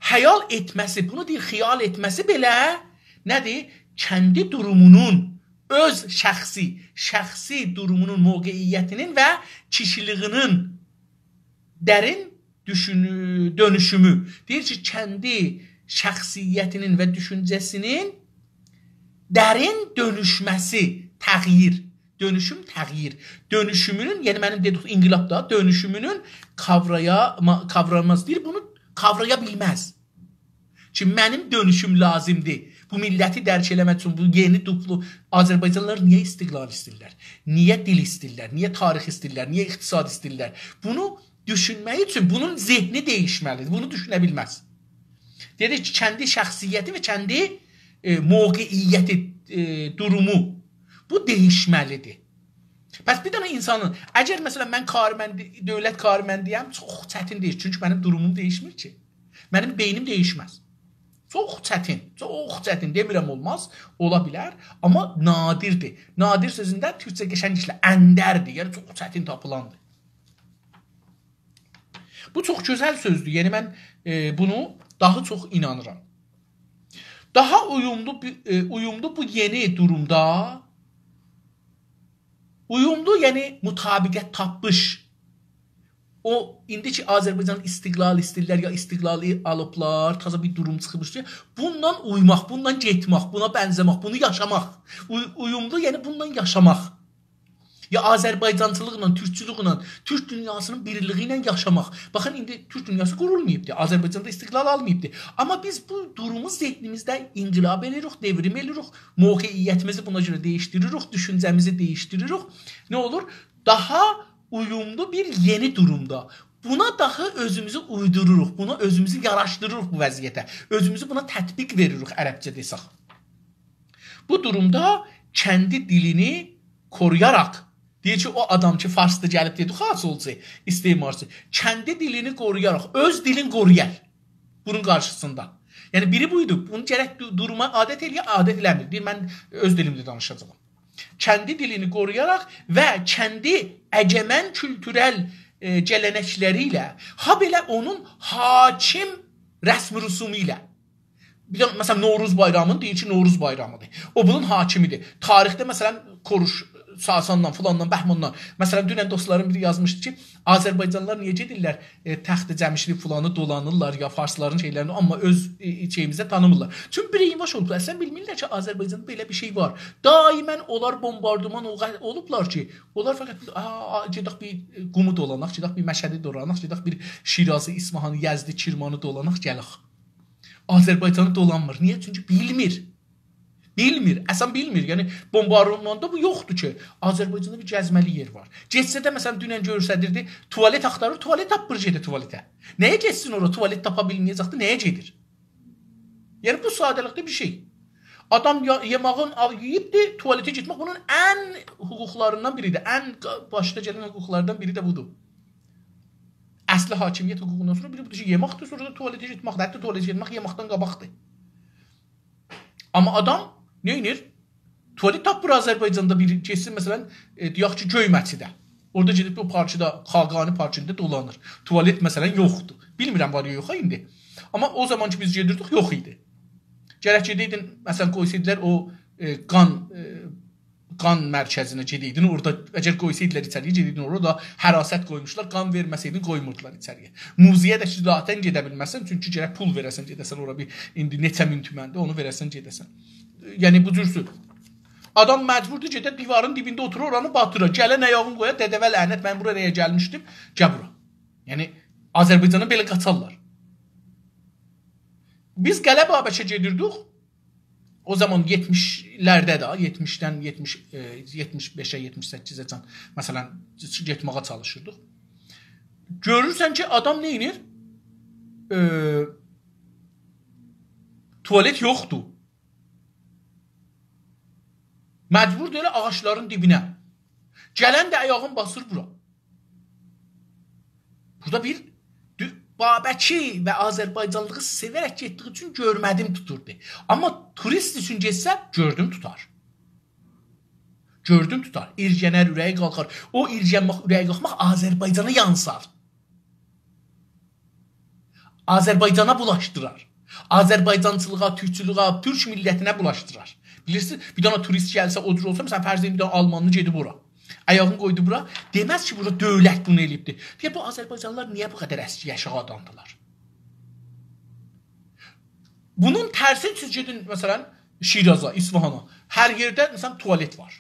حیال ائتمه‌سی، بونو دئییر، خیال ائتمه‌سی بئله نه‌دیر؟ کندی دورومونون، اؤز شخصی، شخصی دورومونون، موقعیتینین و کیشیلیگینین درین دوشونو-، دؤنوشومو. دئییر کی، کندی شخصیتینین و دوشونجه‌سینین درین دؤنوشمه‌سی، تغییر. دؤنوشوم، تغییر. دؤنوشومونون، یعنی منیم دئدیک انقلاب دا، دؤنوشومونون قاورایا، ما-، قاوراماز دئییر، بونو قاورایا بیلمز. کی، منیم دؤنوشوم لازیمدیر. بو میللتی درک ائله‌مک اوچون، بو یئنی دوپلو آذربایجانلیلار نییه استقلال ایسته‌ییرلر؟ نییه دیل ایسته‌ییرلر؟ نییه تاریخ ایسته‌ییرلر؟ نییه اقتصاد ایسته‌ییرلر؟ بونو دوشونمک اوچون بونون ذهنی دییشمه‌لیدیر. بونو دوشونه بیلمز. دئدیک کی، کندی شخصیتی و کندی، ائ، موقعیتی، ائ، دورومو، بو دییشمه‌لیدیر. پس بیر دنه اینسانین، اگر مثلا من کارمندی، دؤولت کارمندی‌یم، چوخ چتین دئییل، چونکی منیم دوروموم دییشمیر کی. منیم بئینیم دییشمز. چوخ چتین، چوخ چتین دئمیرم اولماز، اولا بیلر، آمما نادیردیر. نادیر سؤزون ده تورکجه قشنگ ایشله، اندردیر، یعنی چوخ چتین تاپیلاندیر. بو چوخ گؤزل سؤزدور، یعنی من، ائ، بونو داها چوخ اینانیرام. داها اویوملو بو، ائ، اویوملو بو یئنی دورومدا، اویوملو، یعنی مطابقت تاپمیش. او، ایندی کی آذربایجان استقلال ایسته‌ییرلر، یا استقلالی آلیبلار، تازا بیر دوروم چیخمیش کی، بونونلا اویماق، بونونلا گئتمک، بونا بنزه‌مک، بونو یاشاماق. اوی-، اویوملو، یعنی بونونلا یاشاماق. یا آذربایجانچیلیقلا، تورکچولوکله، تورک دونیاسینین بیرلیگی ایله یاشاماق. باخین، ایندی تورک دونیاسی قورولماییبدی، آذربایجان دا استقلال آلماییبدی. آمما بیز بو دورومو ذهنیمیزده انقلاب ائله‌ییریک، دئوریم ائله‌ییریک، موقعیتیمیزی بونا گؤره دییشدیریریک، دوشونجه‌میزی دییشدیریریک. نه اولور؟ داها اویوملو بیر یئنی دورومدا. بونا داها اؤزوموزو اویدوروروق، بونا اؤزوموزو یاراشدیریریق بو وضعیته. اؤزوموزو بونا تطبیق وئریریک، عربجه دئسک. بو دورومدا کندی دیلینی قورویاراق، دئییر کی، او آدام کی، فارسدی گلیب دئدی، خاص اولسا، استعمارچی، کندی دیلینی قورویاراق، اؤز دیلین قورویار بونون قارشیسیندا. یعنی، بیری بویدو، بونو گرک دو-، دوروما عادت ائله‌یه، عادت ائله‌میر. دئییر، من اؤز دیلیمده دانیشاجاغام. کندی دیلینی قورویاراق و کندی اگمن کولتورل، ائ، گله‌نکلری ایله، هابئله اونون حاکم رسم رسومو ایله. بیر ده، مثلا، نوروز بایرامینی دئییر کی، نوروز بایرامیدیر. او بونون حاکمیدیر. تاریخده، مثلا، کوروش، ساساندان، فلاندان، بهماندان. مثلا، دونن دوستلاریم بیری یازمیشدی کی، آذربایجانلیلار نییه گئدیرلر، ائ، تخت جمشید فلانی دولانیرلار، یا فارسلارین شئیلرینی، آمما اؤز، ائ، شئییمیزده تانیمیرلار. چونکی brainwash اولوبلار. اصلا بیلمیرلر کی، آذربایجاندا بئله بیر شئی وار. دائما اونلار بومباردمان اول-، اولوبلار کی، اونلار فقط، «آ، آ، گئدک بیر، ائ، قومو دولاناق، گئدک بیر مشهدی دولاناق، گئدک بیر شیرازی، اصفهانی، یزدی، کرمانی دولاناق، گلک.» آذربایجانی دولانمیر. نییه؟ چونکی بیلمیر. بیلمیر. اصلا بیلمیر. یعنی، بومباردماندا بو یوخدور کی، آذربایجاندا بیر گزمه‌لی یئر وار. گئتسه ده، مثلا، دونن گؤرسدیردی، توالت آختاریر، توالت تاپمیر گئده توالته. نه‌یه گئتسین اورا؟ توالت تاپا بیلمه‌یه‌جکدی، نه‌یه گئدیر؟ یعنی، بو ساده‌لیکده بیر شئی. آدام یا-، یئماغین آل-، یئییبدی، توالته گئتمک اونون ان حقوقلاریندان بیریدیر. ان قا-، باشدا گلن حقوقلاردان بیری ده بودور. اصلی حاکمیت حقوقوندان سونرا بیری بودور کی، یئماقدیر، سونرا دا توالته گئتمک. حتی توالته گئتمک یئماقدان قاباقدیر. آمما آدام نئینیر؟ توالت تاپمیر آذربایجاندا، بیر گئتسین، مثلا، ائ، دئیک کی، گؤیمه‌چیده. اورادا گئدیب او پارکدا، خاقانی پارکیندا دولانیر. توالت، مثلا، یوخدور. بیلمیرم، وار یا یوخ ها ایندی. آمما او زامان کی، بیز گئدیردیک، یوخ ایدی. گرک گئده‌یدین، مثلا، قویسایدیلار او، ائ، قان، ائ، قان مرکزینه گئده‌یدین، اورادا، اگر قویسایدیلار ایچری‌یه، گئده‌یدین اورادا، حراست قویموشلار، قان وئرمه‌سه‌یدین، قویموردولار ایچری‌یه. موزه‌یه ده کی، ذاتا گئده بیلمزسن، چونکی گرک پول وئره‌سن، گئده‌سن اورا بیر، ایندی نئچه مین تومندیر، اونو وئره‌سن، گئده‌سن. یعنی، بو جور سؤ-، آدام مجبوردور گئده دیوارین دیبینده اوتورا، اورانی باتیرا. گلن آیاغین قویا، «دده‌وه لعنت، من بورا نه‌یه گلمیشدیم؟ گل بورا.» یعنی، آذربایجانا بئله قاچارلار. بیز قلعه بابکه گئدیردیک. او زامان یئتمیشلرده ده، یئتمیشدن یئتمیش، ائ، یئتمیش بئشه، یئتمیش سککیزه‌جن، مثلا، گئتمه‌یه چالیشیردیق. گؤرورسن کی، آدام نئینیر؟ ائ، توالت یوخدور. مجبوردور ائله آغاجلارین دیبینه. گلن ده آیاغین باسیر بورا. بورادا بیر دو-، بابکی و آذربایجانلیلیغی سئوه‌رک گئتدیگی اوچون گؤرمه‌دیم توتوردو. آمما توریست اوچون گئتسه، گؤردوم توتار. گؤردوم توتار. ایرگنر، اوره‌یی قالخار. او ایرگنمک، اوره‌یی قالخماق آذربایجانا یانسار. آذربایجانا بولاشدیرار. آذربایجانچیلیغا، تورکچولوگه، تورک میللتینه بولاشدیرار. بیلیرسینیز، بیر دنه توریست گلسه، او جور اولسا، مثلا، فرض ائدین، بیر دنه آلمانلی گئدیب اورا. آیاغینی قویدو بورا. دئمز کی، بورادا دؤولت بونو ائله‌ییبدی. دئیه، بو آذربایجانلیلار نییه بو قدر اسکی یاشاق آدامدیلار؟ بونون ترسین سیز گئدین، مثلا، شیرازا، اصفهانا. هر یئرده، مثلا، توالت وار.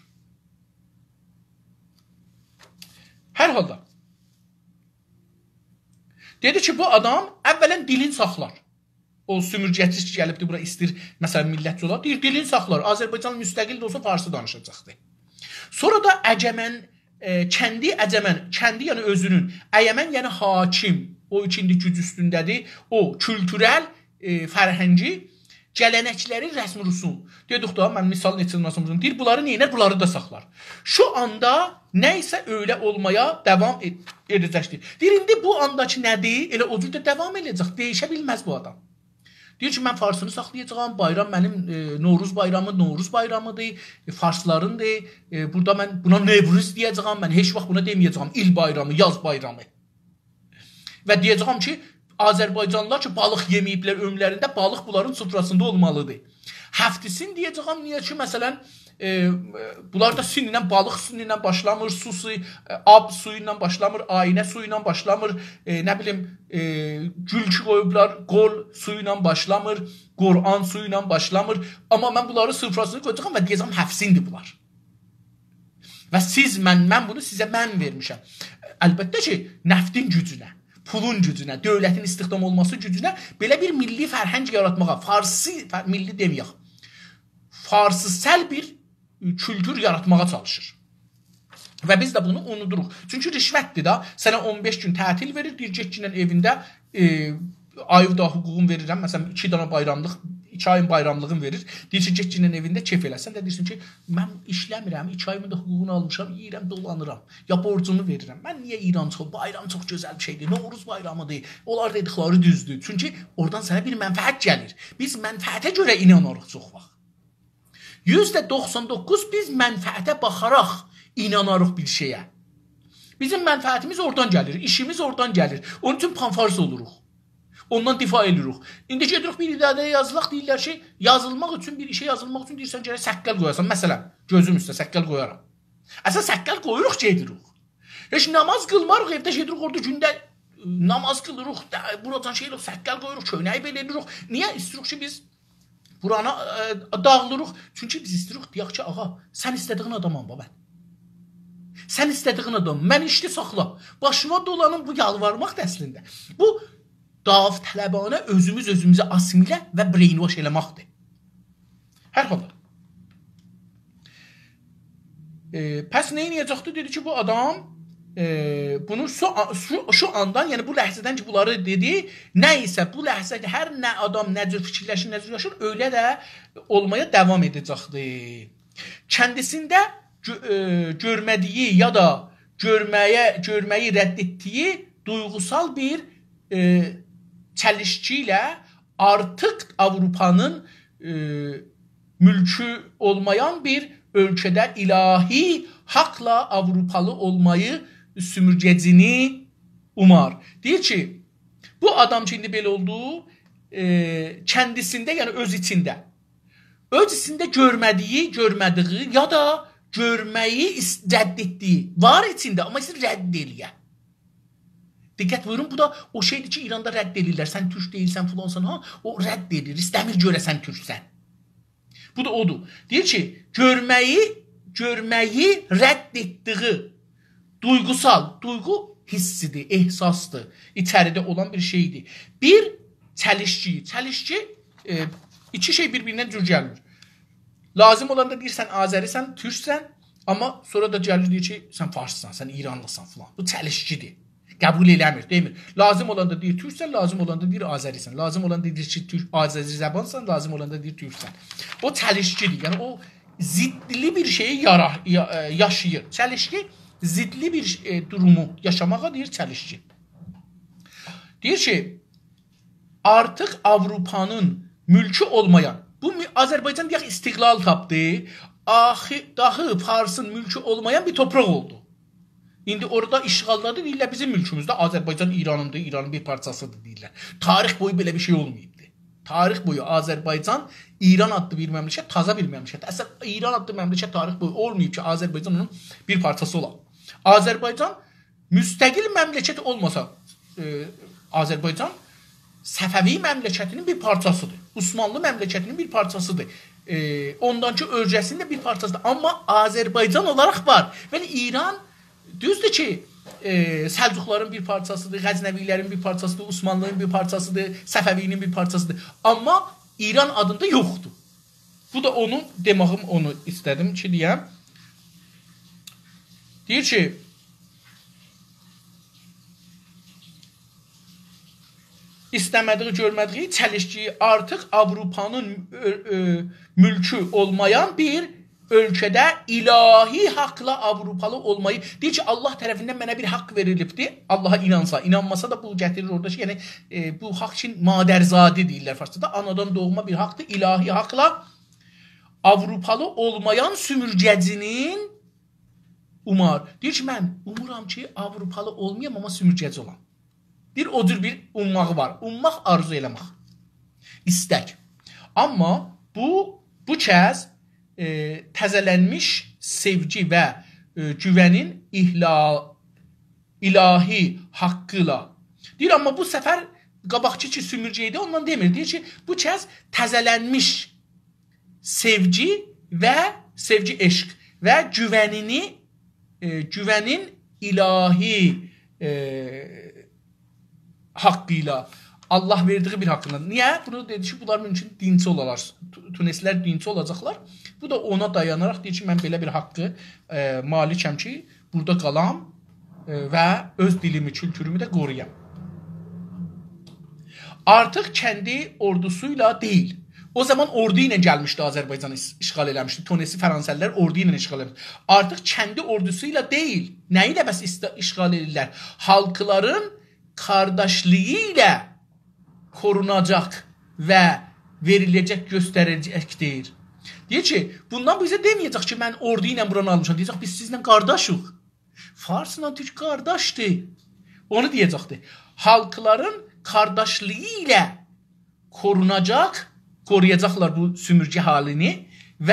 هر حالدا. دئدی کی، بو آدام اولا دیلین ساخلار. او سومورگه‌چی کی گلیبدی بورا، ایسته‌ییر، مثلا، میللتچی اولا. دئییر، دیلین ساخلار. آذربایجان مستقل ده اولسا فارسی دانیشاجاقدی. سونرا دا اگمن، ائ، کندی اگمن، کندی یعنی اؤزونون، اگمن یعنی حاکم، او کی ایندی گوج اوستونده‌دیر، او کولتورل، ائ، فرهنگی گله‌نکلری رسم رسوم. دئدیک دا، من مثال نئچه دنه سونرا دئییم. دئییر، بونلاری نئینر؟ بونلاری دا ساخلار. شو آندا نه ایسه ائله اولمایا داوام ائد-، ائده‌جکدیر. دئییر، ایندی بو آنداکی نه‌دیر؟ ائله او جور ده داوام ائده‌جک. دییشه بیلمز بو آدام. دئییر کی، من فارسینی ساخلایاجاغام، بایرام منیم، ائ، نوروز بایرامی نوروز بایرامیدیر، ائ، فارسلاریندیر. ائ، بورادا من بونا نوروز دئیه‌جه‌یم، من هئچ واخت بونا دئمه‌یه‌جه‌یم ایل بایرامی، یاز بایرامی. و دئیه‌جه‌یم کی، آذربایجانلیلار کی، بالیق یئمه‌ییبلر عؤمورلرینده، بالیق بونلارین سوفراسیندا اولمالیدیر. هفت‌سین دئیه‌جه‌یم، نییه کی، مثلا، ائ، بونلار دا سین ایله، بالیق سین ایله باشلامیر، سو سویو، ائ، آب سویو ایله باشلامیر، آینه سویو ایله باشلامیر، ائ، نه بیلیم، ائ، گول کی قویوبلار، گل سویو ایله باشلامیر، قرآن سویو ایله باشلامیر. آمما من بونلارین سوفراسینی قویاجاغام و دئیه‌جه‌یم، هفت‌سیندیر بونلار. و سیز، من، من بونو سیزه من وئرمیشم. البته کی، نفتین گوجونه، پولون گوجونه، دؤولتین استخدام اولماسی گوجونه بئله بیر میللی فرهنگ یاراتماغا، فارسی، فا-، میللی دئمه‌یک، فارسی‌سل بیر کولتور یاراتماغا چالیشیر. و بیز ده بونو اونودوروق. چونکی رشوتدیر دا. سنه اون بئش گون تعطیل وئریر، دئییر، گئتگینن ائوینده، ائ، آییودا حقوقون وئریرم. مثلا، ایکی دنه بایراملیق، ایکی آیین بایراملیغین وئریر. دئییر کی، گئتگینن ائوینده کئف ائله. سن ده دئییرسن کی، من ایشله‌میرم، ایکی آییمین دا حقوقونو آلمیشام، یئییرم، دولانیرام. یا بورجومو وئریرم. من نییه ایران چوخ، بایرام چوخ گؤزل بیر شئیدیر، نوروز بایرامیدیر. اونلار دئدیکلری دوزدور. چونکی اورادان سنه بیر منفعت گلیر. بیز منفعته گؤره ایناناریق چوخ واخت. یوزده دوخسان دوققوز بیز منفعته باخاراق ایناناریق بیر شئیه. بیزیم منفعتیمیز اورادان گلیر، ایشیمیز اورادان گلیر. اونون اوچون پان‌فارس اولوروق. اوندان دفاع ائدیریک. ایندی گئدیریک بیر اداره‌یه یازیلاق، دئییرلر کی، یازیلماق اوچون، بیر ایشه یازیلماق اوچون دئییرسن گرک سققل قویاسان. مثلا، گؤزوم اوسته سققل قویارام. اصلا، سققل قویوروق، گئدیریک. هئچ نماز قیلماریق، ائوده گئدیریک، اورادا گونده نماز قیلیریق، ده-، بوراجان شئی ائلیریک، سققل قویوروق، کؤینه‌یی بئله ائلیریک. نییه؟ ایسته‌ییریک کی، بیز بورانی، ائ، داغیلیریق. چونکی بیز ایسته‌ییریک، دئیک کی، آغا، سن ایسته‌دیگین آدامام، بابا. سن ایسته‌دیگین آدام، من ایشلی ساخلا. باشیما دولانیم، بو یالوارماقدیر اصلینده. بو داوطلبانه اؤزوموز اؤزوموزو آسیمیله و brainwash ائله‌مکدیر. هر حالدا. ائ، پس نه ائده‌جکدی؟ دئدی کی، بو آدام، ائ، بونو شو، شو، شو آندان، یعنی بو لحظه‌دن کی، بونلاری دئدی، نه ایسه بو لحظه کی، هر نه آدام نه جور فیکیرلشیر، نه جور یاشیر، ائله ده اولمایا داوام ائده‌جکدی. کندیسینده گؤ-، ائ، گؤرمه‌دیگی یا دا گؤرمه‌یه، گؤرمه‌یی رد ائتدیگی دویغوسال بیر، ائ، چلیشکی ایله آرتیق آوروپانین، ائ، مولکو اولمایان بیر اؤلکه‌ده الهی حاقلا آوروپالی اولمایی سومورگه‌جینی اومار. دئییر کی، بو آدام کی، ایندی بئله اولدو، ائ، کندیسینده، یعنی اؤز ایچینده، اؤز ایچینده گؤرمه‌دیگی، گؤرمه‌دیگی یا دا گؤرمه‌یی ایس-، رد ائتدیگی وار ایچینده، آمما ایسته‌ییر رد ائله‌یه. دقت بویورون، بو دا او شئیدیر کی، ایراندا رد ائله‌ییرلر. سن تورک دئییلسن، فلانسان، ها، او رد ائله‌ییر، ایسته‌میر گؤره سن تورکسن. بو دا اودور. دئییر کی، گؤرمه‌یی، گؤرمه‌یی رد ائتدیگی دویغوسال، دویغو حیسیدیر، احساسدیر، ایچریده اولان بیر شئیدیر. بیر چلیشکی، چلیشکی، ائ، ایکی شئی بیر-بیرینه جور گلمیر. لازیم اولاندا دئییر، سن آذریسن، تورکسن، آمما سونرا دا گلیر دئییر کی، سن فارسسان، سن ایرانلیسان فلان. بو چلیشکیدیر. قبول ائله‌میر، دئمیر. لازیم اولاندا دئییر تورکسن، لازیم اولاندا دئییر آذریسن. لازیم اولاندا دئییر کی، تورک، آذری زبانسان، لازیم اولاندا دئییر تورکسن. او چلیشکیدیر. یعنی او ضدلی بیر شئیی یارا-، یا-، ائ، یاشاییر. چلیشکی ضدلی بیر ش-، ائ، دورومو یاشاماغا دئییر چلیشکی. دئییر کی، آرتیق آوروپانین مولکو اولمایان، بو مو-، آذربایجان دئیک استقلال تاپدی، آخی-، داهی فارسین مولکو اولمایان بیر تورپاق اولدو. ایندی اورادا اشغالدادیر، دئییرلر بیزیم مولکوموزده، آذربایجان ایرانیندیر، ایرانین بیر پارچاسیدیر دئییرلر. تاریخ بویو بئله بیر شئی اولماییبدی. تاریخ بویو آذربایجان، ایران آدلی بیر مملکت، تازا بیر مملکت. اصلا ایران آدلی مملکت تاریخ بویو اولماییب کی، آذربایجان اونون بیر پارچاسی اولا. آذربایجان مستقل مملکت اولماسا، ائ، آذربایجان صفوی مملکتینین بیر پارچاسیدیر. عثمانلی مملکتینین بیر پارچاسیدیر. ائ، اوندان کی اؤرگه‌سینین ده بیر پارچاسیدیر. آمما آذربایجان اولاراق وار. بلی، ایران، دوزدور کی، ائ، سلجوقلارین بیر پارچاسیدیر، غزنوی‌لرین بیر پارچاسیدیر، عثمانلی‌نین بیر پارچاسیدیر، صفوی‌نین بیر پارچاسیدیر. آمما ایران آدیندا یوخدور. بو دا اونو دئمه‌ییم، اونو ایسته‌دیم کی دئیم. دئییر کی، ایسته‌مه‌دیگی، گؤرمه‌دیگی چلیشکی آرتیق آوروپانین اؤ-، اؤ-، مولکو اولمایان بیر اؤلکه‌ده الهی حاقلا آوروپالی اولمایی، دئییر کی، الله طرفیندن منه بیر حاق وئریلیبدیر. اللها اینانسا، اینانماسا دا بو گتیریر اورادا کی، یعنی، ائ، بو حاق اوچون مادرزادی دئییرلر فارسجادا. آنادان دوغما بیر حاقدیر، الهی حاقلا آوروپالی اولمایان سومورگه‌جی‌نین اومار. دئییر کی، من اومورام کی، آوروپالی اولمایام، آمما سومورگه‌جی اولام. دئییر، او جور بیر اومماغی وار. اومماق، آرزو ائله‌مک. ایستک. آمما بو، بو کز، ائ، تزه‌لنمیش سئوگی و، ائ، گوونین احلا-، الهی حاققیلا. دئییر، آمما بو سفر قاباقکی کی سومورگه ایدی، اوندان دئمیر. دئییر کی، بو کز تزه‌لنمیش سئوگی و سئوگی، عشق و گوونینی، ائ، گوونین الهی، ائ، حاققیلا، الله وئردیگی بیر حاققیلا. نییه؟ بونو دئدی کی، بونلار مومکون دینچی اولالار، تو-، تونسی‌لر دینچی اولاجاقلار. بو دا اونا دایاناراق دئییر کی، من بئله بیر حاققی، ائ، مالیکم کی، بورادا قالام، ائ، و اؤز دیلیمی، کولتورومو ده قورویام. آرتیق کندی اوردوسویلا دئییل. او زامان اوردو ایله گلمیشدی آذربایجانی اس-، اشغال ائله‌میشدی. تونسی فرانسه‌لی‌لر اوردو ایله اشغال ائله‌میشدی. آرتیق کندی اوردوسویلا دئییل. نه ایله بس ایست-، اشغال ائدیرلر؟ حالقلارین قارداشلیغی ایله قوروناجاق و وئریله‌جک، گؤستریله‌جکدیر. دئییر کی، بوندان بیزه دئمه‌یه‌جک کی، من اوردو ایله بورانی آلمیشام. دئیه‌جک، بیز سیزله قارداشیق. فارسلا تورک قارداشدیر. اونو دئیه‌جکدی. حالقلارین قارداشلیغی ایله قوروناجاق، قورویاجاقلار بو سومورگه حالینی و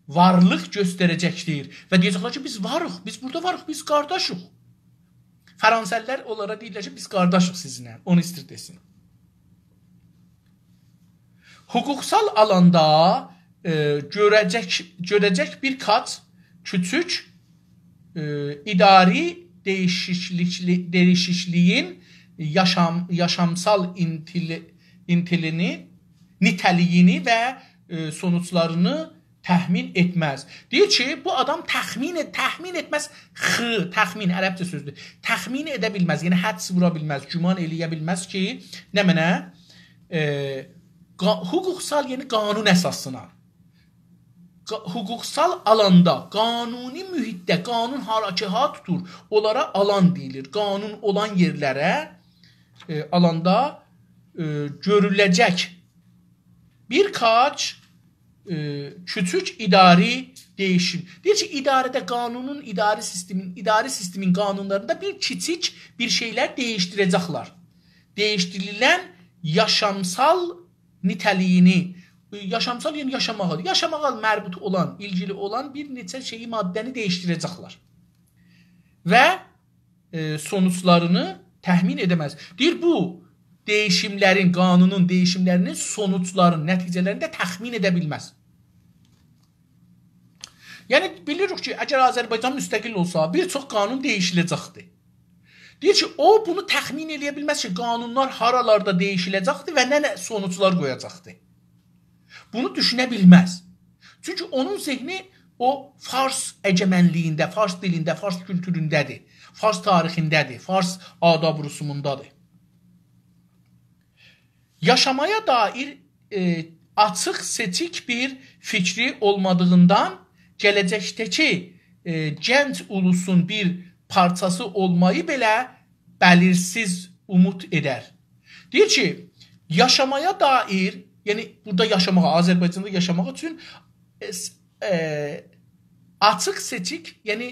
وارلیق گؤستره‌جکدیر. و دئیه‌جکلر کی، بیز واریق، بیز بورادا واریق، بیز قارداشیق. فرانسه‌لی‌لر اونلارا دئییرلر کی، بیز قارداشیق سیزینله. اونو ایستیر دئسین. حقوقسال آلاندا، ائ، گؤره‌جک، گؤره‌جک بیر قات کوچوک، ائ، اداری دییشیکلیکلی-، دییشیکلیگین یاشام-، یاشامسال اینتیلی-، اینتیلینی، نیته‌لیگینی و، ائ، سونوجلارینی تخمین ائتمز. دئییر کی، بو آدام تخمین ائت-، تخمین ائتمز. خ، تخمین، عربجه سؤزدور. تخمین ائده بیلمز، یعنی حدس وورا بیلمز، گمان ائله‌یه بیلمز کی، نمنه، ائ، قا-، حقوقسال، یعنی قانون اساسینا. قا-، حقوقسال آلاندا، قانونی محیطده، قانون هارا کی ها توتور، اونلارا آلان دئییلیر. قانون اولان یئرلره، ائ، آلاندا، ائ، گؤروله‌جک بیر قاچ، ائ، کوچوک اداری دییشیم. دئییر کی، اداره‌ده قانونون، اداری سیستمین، اداری سیستمین قانونلاریندا بیر کیچیک بیر شئیلر دییشدیره‌جکلر. دییشدیریلن یاشامسال نیته‌لیگینی، یاشامسال، یعنی یاشاماغا، یاشاماغا مربوط اولان، ایلگیلی اولان بیر نئچه شئیی، ماده‌نی دییشدیره‌جکلر. و ائ، سونوجلارینی تخمین ائده‌مز. دئییر، بو دییشیملرین، قانونون دییشیملرینین سونوجلارینی، نتیجه‌لرینی ده تخمین ائده بیلمز. یعنی، بیلیریک کی، اگر آذربایجان مستقل اولسا، بیر چوخ قانون دییشیله‌جکدی. دئییر کی، او بونو تخمین ائله‌یه بیلمز کی، قانونلار هارالاردا دییشیله‌جکدی و نه، نه سونوجلار قویاجاقدی. بونو دوشونه بیلمز. چونکی اونون ذهنی او فارس اگمنلیگینده، فارس دیلینده، فارس کولتورونده‌دیر، فارس تاریخینده‌دیر، فارس آداب رسوموندادیر. یاشامایا دایر، ائ، آچیق سئچیک بیر فیکری اولمادیغیندان گله‌جکده‌کی، ائ، گنج اولوسون بیر پارچاسی اولمایی بئله بلیرسیز اومود ائدر. دئییر کی، یاشامایا دایر، یعنی بورادا یاشاماغا، آذربایجاندا یاشاماق اوچون، ائ، س-، ائ، آچیق سئچیک، یعنی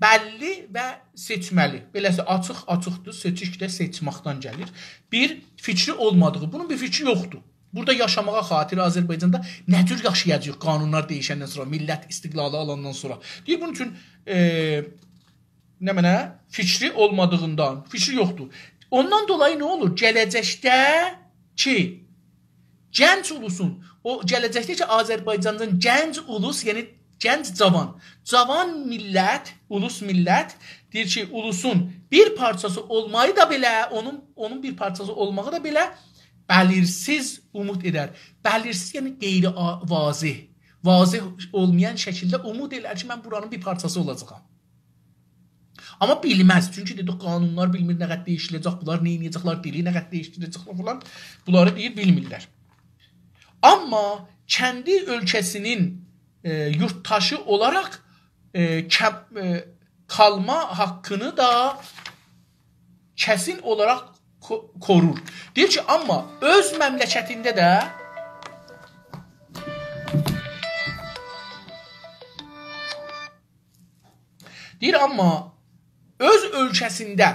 بللی و سئچمه‌لی. بئله‌سی آچیق، آچیقدیر، سئچیک ده سئچمکدن گلیر. بیر فیکری اولمادیغی، بونون بیر فیکری یوخدور. بورادا یاشاماغا خاطر آذربایجاندا نه جور یاشایاجاغیق قانونلار دییشندن سونرا، میللت استقلالی آلاندان سونرا؟ دئییر، بونون اوچون، ائ، نمنه، فیکری اولمادیغیندان، فیکری یوخدور. اوندان دولایی نه اولور؟ گله‌جکده کی، گنج اولوسون، او گله‌جکده کی، آذربایجاندا گنج اولوس، یعنی گنج جاوان، جاوان میللت، اولوس میللت، دئییر کی، اولوسون بیر پارچاسی اولماغی دا بئله، اونون، اونون بیر پارچاسی اولماغی دا بئله بلیرسیز اومود ائدر. بلیرسیز، یعنی غیر آ-، واضح. واضح اولمایان شکیلده اومود ائلر کی، من بورانین بیر پارچاسی اولاجاغام. آمما بیلمز. چونکی دئدیک، قانونلار بیلمیر نه قدر دییشیله‌جک، بونلار نه ائده‌جکلر، دیلی نه قدر دییشدیره‌جکلر فلان. بونلاری دئییر، بیلمیرلر. آمما کندی اؤلکه‌سینین، ائ، یورتداشی اولاراق، ائ، کم-، ائ، قالما حاققینی دا کسین اولاراق کو-، قورور. دئییر کی، آمما اؤز مملکتینده ده دئییر، آمما اؤز اؤلکه‌سینده،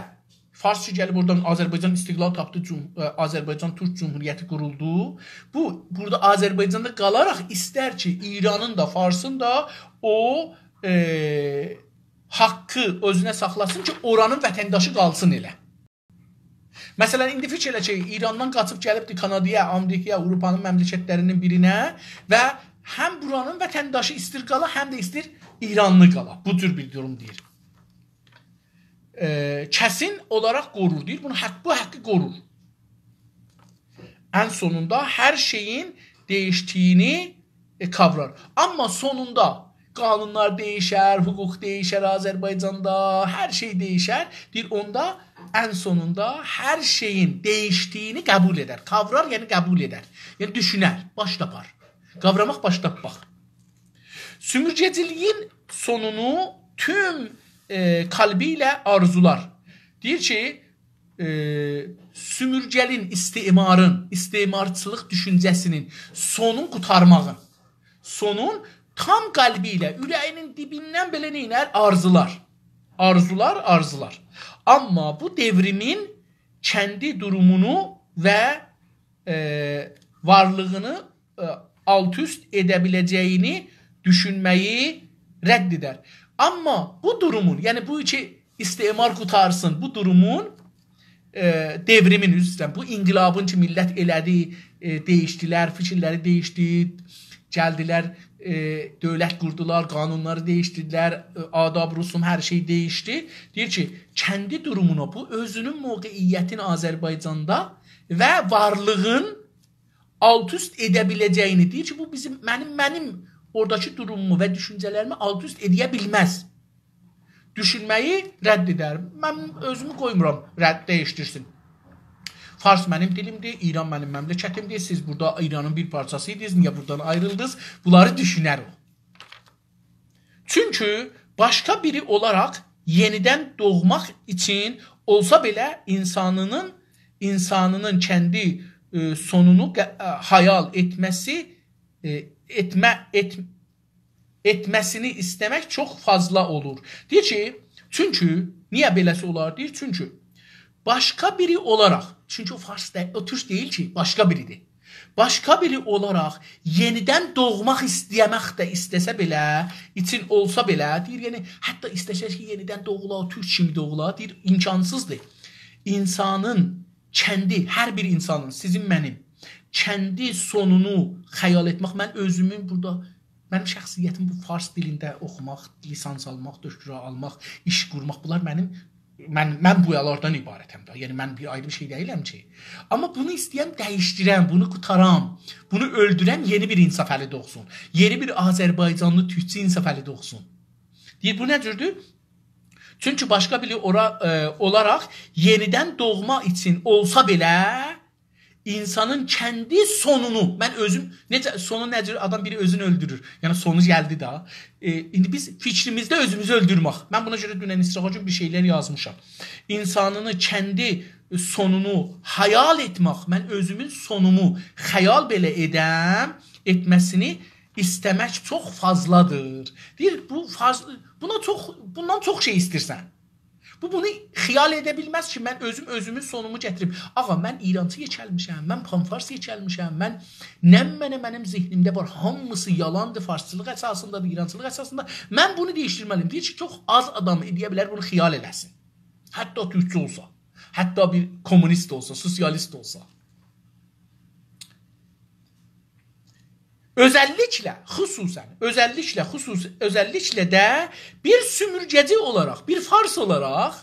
فارس کی گلیب اورادان آذربایجان استقلال تاپدی، جم-، ائ، آذربایجان تورک جمهوریتی قورولدو. بو، بورادا آذربایجاندا قالاراق ایستر کی، ایرانین دا، فارسین دا او، ائ، حاققی اؤزونه ساخلاسین کی، اورانین وطنداشی قالسین ائله. مثلا، ایندی فیکیر ائله کی، ایراندان قاچیب گلیبدی کانادایا، آمریکایا، آوروپانین مملکتلرینین بیرینه و هم بورانین وطنداشی ایستیر قالا، هم ده ایستیر ایرانلی قالا. بو جور بیر دوروم دئییر. ائ، کسین اولاراق قورور، دئییر. بونو حاق، بو حاققی قورور. ان سونوندا هر شئیین دییشدیگینی، ائ، قاورار. آمما سونوندا قانونلار دییشر، حقوق دییشر آذربایجاندا، هر شئی دییشر. دئییر، اوندا ان سونوندا هر شئیین دییشدیگینی قبول ائدر. قاورار، یعنی قبول ائدر. یعنی دوشونر، باش تاپار. قاوراماق، باش تاپماق. سومورگه‌چیلیگین سونونو توم، ائ، قلبی ایله آرزولار. دئییر کی، ائ، سومورگه‌لین، استعمارین، استعمارچیلیق دوشونجه‌سینین سونون قوتارماغین، سونون تام قلبی ایله، اوره‌یینین دیبیندن بئله نئینر؟ آرزولار. آرزولار، آرزولار. آمما بو دئوریمین کندی دورومونو و، ائ، وارلیغینی ائ، آلت-اوست ائده بیله‌جه‌یینی دوشونمه‌یی رد ائدر. آمما بو دورومون، یعنی بو کی استعمار قوتارسین، بو دورومون، ائ، دئوریمین، عذر ایسته‌ییرم، بو انقلابین کی میللت ائله‌دی، ائ، دییشدیلر، فیکیرلری دییشدی، گلدیلر، ائ، دؤولت قوردولار، قانونلاری دییشدیردیلر، ائ، آداب، رسوم، هر شئی دییشدی. دئییر کی، کندی دورومونا، بو اؤزونون موقعیتین آذربایجاندا و وارلیغین آلت-اوست ائده بیله‌جه‌یینی، دئییر کی، بو بیزیم، منیم، منیم اوراداکی دورومومو و دوشونجه‌لریمی آلت-اوست ائده بیلمز. دوشونمه‌یی رد ائدر. من اؤزومو قویمورام رد، دییشدیرسین. فارس منیم دیلیمدیر، ایران منیم مملکتیمدیر. سیز بورادا ایرانین بیر پارچاسی ایدینیز، نییه بورادان آیریلدینیز؟ بونلاری دوشونر او. چونکی باشقا بیری اولاراق یئنیدن دوغماق اوچون اولسا بئله اینسانینین، اینسانینین کندی، ائ، سونونو ق-، ائ، خیال ائتمه‌سی، ائ، ائتمه، ائت-، ائتمه‌سینی ایسته‌مک چوخ فاضلا اولور. دئییر کی، چونکی، نییه بئله‌سی اولار؟ دئییر، چونکی باشقا بیری اولاراق، چونکی او فارس ده، او تورک دئییل کی، باشقا بیریدیر. باشقا بیری اولاراق یئنیدن دوغماق ایسته‌مک ده ایسته‌سه بئله، اوچون اولسا بئله، دئییر، یعنی، حتی ایسته‌سه کی، یئنیدن دوغولا، تورک کیمی دوغولا، دئییر، امکانسیزدیر. اینسانین کندی، هر بیر اینسانین، سیزین، منیم، کندی سونونو خیال ائتمک، من اؤزومون بورادا، منیم شخصیتیم بو فارس دیلینده اوخوماق، لیسانس آلماق، دکترا آلماق، ایش قورماق، بونلار منیم، من، من بویالاردان عبارتم ده. یعنی، من بیر آیری بیر شئی دئییلم کی. آمما بونو ایسته‌یم دییشدیرم، بونو قوتارام، بونو اؤلدورم، یئنی بیر انصافعلی دوغسون. یئنی بیر آذربایجانلی، تورکچو انصافعلی دوغسون. دئییر، بو نه جوردور؟ چونکی باشقا بیری اورا-، ائ، اولاراق یئنیدن دوغما اوچون اولسا بئله، اینسانین کندی سونونو، من اؤزوم، نئجه، سونو نه جور، آدام بیری اؤزونو اؤلدورور. یعنی سونو گلدی ده. ائ، ایندی بیز فیکریمیزده اؤزوموزو اؤلدورمک. من بونا گؤره دونن، ایستراحا گون بیر شئیلر یازمیشام. اینسانینی کندی سونونو خیال ائتمک، من اؤزومون سونومو خیال بئله ائدم، ائتمه‌سینی ایسته‌مک چوخ فاضلادیر. دئییر، بو فاض-، بونا چوخ، بوندان چوخ شئی ایستیرسن. بو بونو خیال ائده بیلمز کی، من اؤزوم اؤزومون سونومو گتیریم. آغا، من ایرانچی یئکه‌لمیشم، من پان‌فارس یئکه‌لمیشم، من نمنه منیم ذهنیمده وار، هامیسی یالاندیر، فارسچیلیق اساسیندادیر، ایرانچیلیق اساسیندا. من بونو دییشدیرمه‌لی‌یم. دئییر کی، چوخ آز آدام ائده بیلر بونو خیال ائله‌سین. حتی تورکچو اولسا. حتی بیر کومونیست اولسا، سوسیالیست اولسا. اؤزللیکله، خصوصاً، اؤزللیکله، خصوص، اؤزللیکله ده بیر سومورگه‌جی اولاراق، بیر فارس اولاراق،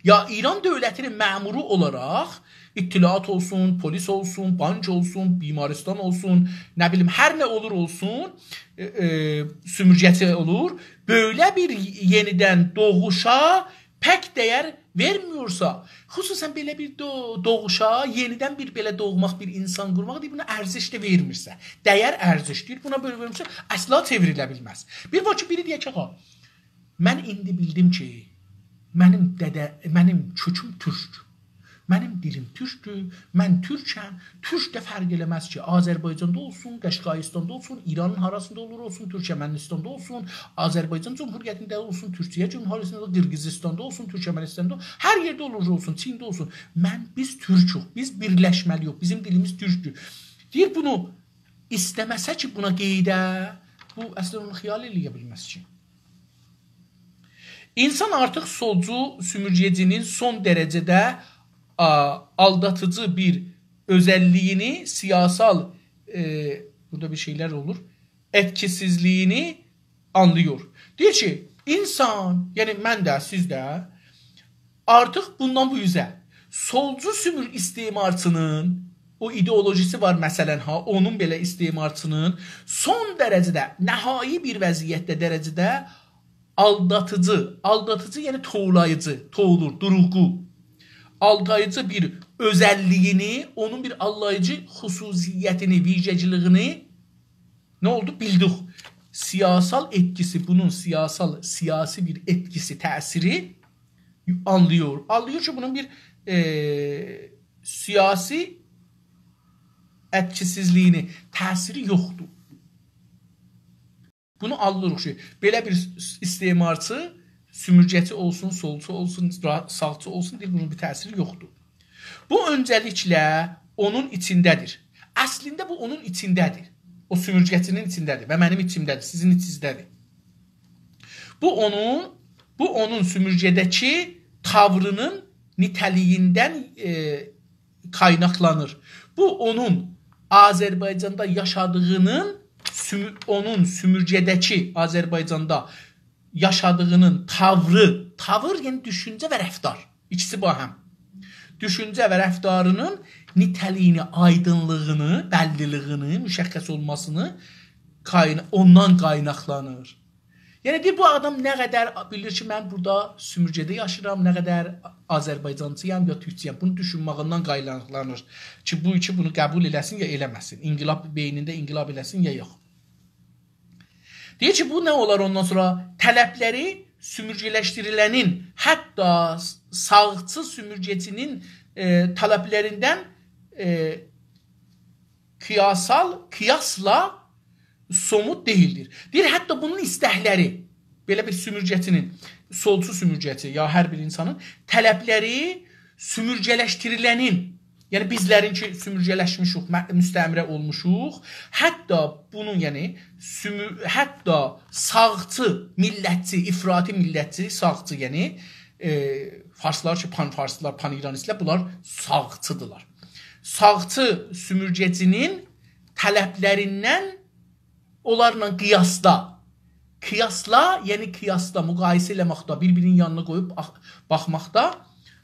یا ایران دؤولتی‌نین مأمورو اولاراق، اطلاعات اولسون، پلیس اولسون، بانک اولسون، بیمارستان اولسون، نه بیلیم، هر نه اولور اولسون، ائ، ائ، سومورگه‌جی اولور. بؤیله بیر یئنیدن دوغوشا پک دیر وئرمیورسا، خصوصاً بئله بیر دو-، دوغوشا، یئنیدن بیر بئله دوغماق، بیر اینسان قورماق، دئییر، بونا ارزش ده وئرمیرسه، دیر ارزش، دئییر، بونا بؤیله وئرمیرسه، اصلا چئوریله بیلمز. بیر وار کی، بیری دئیه کی، «آغا، من ایندی بیلدیم کی، منیم دده، منیم کؤکوم تورکدور. منیم دیلیم تورکدور، من تورکم. تورک ده فرق ائله‌مز کی، آذربایجاندا اولسون، قشقاییستاندا اولسون، ایرانین هاراسیندا اولور اولسون، تورکمنیستاندا اولسون، آذربایجان جمهوریتینده اولسون، تورکیه جمهوریتینده اولسون، قیرغیزیستاندا اولسون، تورکمنیستاندا اولسون، هر یئرده اولور اولسون، چینده اولسون. من، بیز تورکوک، بیز بیرلشمه‌لی‌ییک، بیزیم دیلیمیز تورکدور.» دئییر، بونو ایسته‌مه‌سه کی، بونا قئییده، بو اصلا اونو خیال ائله‌یه بیلمز کی. اینسان آرتیق سولجو سومورگه‌جی‌نین سون درجه‌ده، آ، آلدادیجی بیر اؤزللیگینی، سیاسال، ائ، بورادا بیر شئیلر اولور، ائتکی‌سیزلیگینی آنلاییر. دئییر کی، اینسان، یعنی من ده، سیز ده آرتیق بوندان بو اوزه سولجو سومور استعمارچی‌نین او ایدئولوژی‌سی وار، مثلا، ها، اونون بئله استعمارچی‌نین سون درجه‌ده، نهایی بیر وضعیتده، درجه‌ده آلدادیجی، آلدادیجی، یعنی توولاییجی، توولور، دروغو، آلداییجی بیر اؤزللیگینی، اونون بیر آلداییجی خصوصیتینی، ویژگیلیگینی نه اولدو؟ بیلدیک. سیاسال ائتکی‌سی، بونون سیاسال، سیاسی بیر ائتکی‌سی، تأثیری آنلاییر. آنلاییر کی، بونون بیر، ائ، سیاسی ائتکی‌سیزلیگینی، تأثیری یوخدور. بونو آنلاییریق کی، بئله بیر س-، استعمارچی، سومورگه‌چی اولسون، سولچو اولسون، را-، ساغچی اولسون، دئییر، بونون بیر تأثیری یوخدور. بو اؤنجه‌لیکله اونون ایچینده‌دیر. اصلینده بو اونون ایچینده‌دیر. او سومورگه‌چی‌نین ایچینده‌دیر و منیم ایچیمده‌دیر، سیزین ایچینیزده‌دیر. بو اونون، بو اونون سومورگه‌ده‌کی تاوری‌نین نیته‌لیگیندن، ائ، قایناقلانیر. بو اونون آذربایجاندا یاشادیغی‌نین، سومو-، اونون سومورگه‌ده‌کی آذربایجاندا یاشادیغی‌نین تاوری، تاویر، یعنی دوشونجه و رفتار. ایکیسی باهم. دوشونجه و رفتاری‌نین نیته‌لیگینی، آیدینلیغینی، بللیلیگینی، مشخص اولماسینی قاین-، اوندان قایناقلانیر. یعنی، دئییر، بو آدام نه قدر بیلیر کی، من بورادا سومورگه‌ده یاشاییرام، نه قدر آذربایجانچی‌یام یا تورکچه‌یم، بونو دوشونماغیندان قایناقلانیر کی، بو کی، بونو قبول ائله‌سین یا ائله‌مه‌سین، انقلاب بئینینده انقلاب ائله‌سین یا یوخ. دئییر کی، بو نه اولار اوندان سونرا؟ طلبلری سومورگه‌لشدیریلنین، حتی ساغچی سومورگه‌چی‌نین، ائ، طلبلریندن، ائ، قیاسال، قیاسلا سوموت دئییلدیر. دئییر، حتی بونون ایستکلری، بئله بیر سومورگه‌چی‌نین، سولچو سومورگه‌چی یا هر بیر اینسانین طلبلری سومورگه‌لشدیریلنین، یعنی بیزلرین کی، سومورگه‌لشمیشیک، مه-، مستعمره اولموشوق، حتی بونون، یعنی سومو-، حتی ساغچی، میللتچی، افراطی میللتچی، ساغچی، یعنی، ائ، فارسلار کی، پان‌فارسلار، پان‌ایرانیستلر، بونلار ساغچی‌دیرلار. ساغچی سومورگه‌چی‌نین طلبلریندن اونلارلا قیاسلا، قیاسلا، یعنی قیاسلا، مقایسه ائله‌مکده، بیر-بیرینین یانینا قویوب باخ-، باخماقدا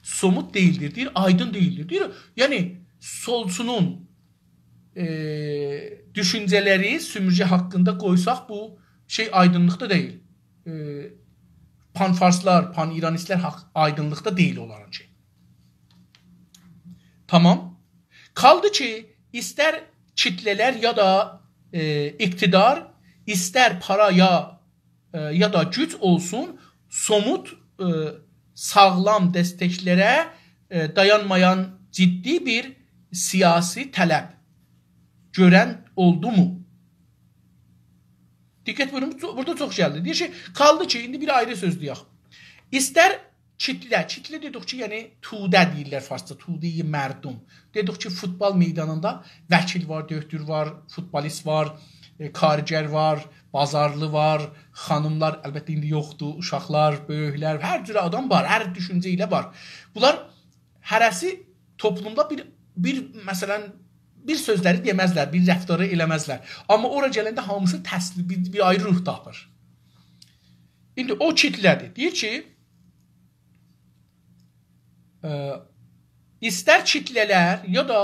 سوموت دئییلدیر، دئییر، آیدین دئییلدیر. دئییر، یعنی سولچونون، ائ، دوشونجه‌لری سومورگه حاقیندا قویساق، بو شئی آیدینلیقدا دئییل. ائ، پان‌فارسلار، پان‌ایرانیستلر حاق-، آیدینلیقدا دئییل اونلارینکی. تامام. قالدی کی، ایستر کیتله‌لر یا دا، ائ، اقتدار، ایستر پارا یا، ائ، یا دا گوج اولسون، سوموت، ائ، ساغلام دستکلره، ائ، دایانمایان جدی بیر سیاسی طلب گؤرن اولدومو؟ دقت بویورون، بو چو-، بورادا چوخ گلدی. دئییر کی، قالدی کی، ایندی بیر آیری سؤز دئیک. ایستر کیتله، کیتله دئدیک کی، یعنی توده دئییرلر فارسجا، توده‌ی مردم. دئدیک کی، فوتبال میدانیندا وکیل وار، دؤکتور وار، فوتبالیست وار، ائ، کارگر وار، بازارلی وار، خانیملار، البته ایندی یوخدور، اوشاقلار، بؤیوکلر، هر جور آدام وار، هر دوشونجه ایله وار. بونلار هره‌سی توپلومدا بیر، بیر، مثلا، بیر سؤزلری دئمزلر، بیر رفتاری ائله‌مزلر. آمما اورا گلنده هامیسی تسلیم، بیر، بیر آیری روح تاپیر. ایندی او کوتله‌دیر. دئییر کی، ائ، ایستر کوتله‌لر یا دا،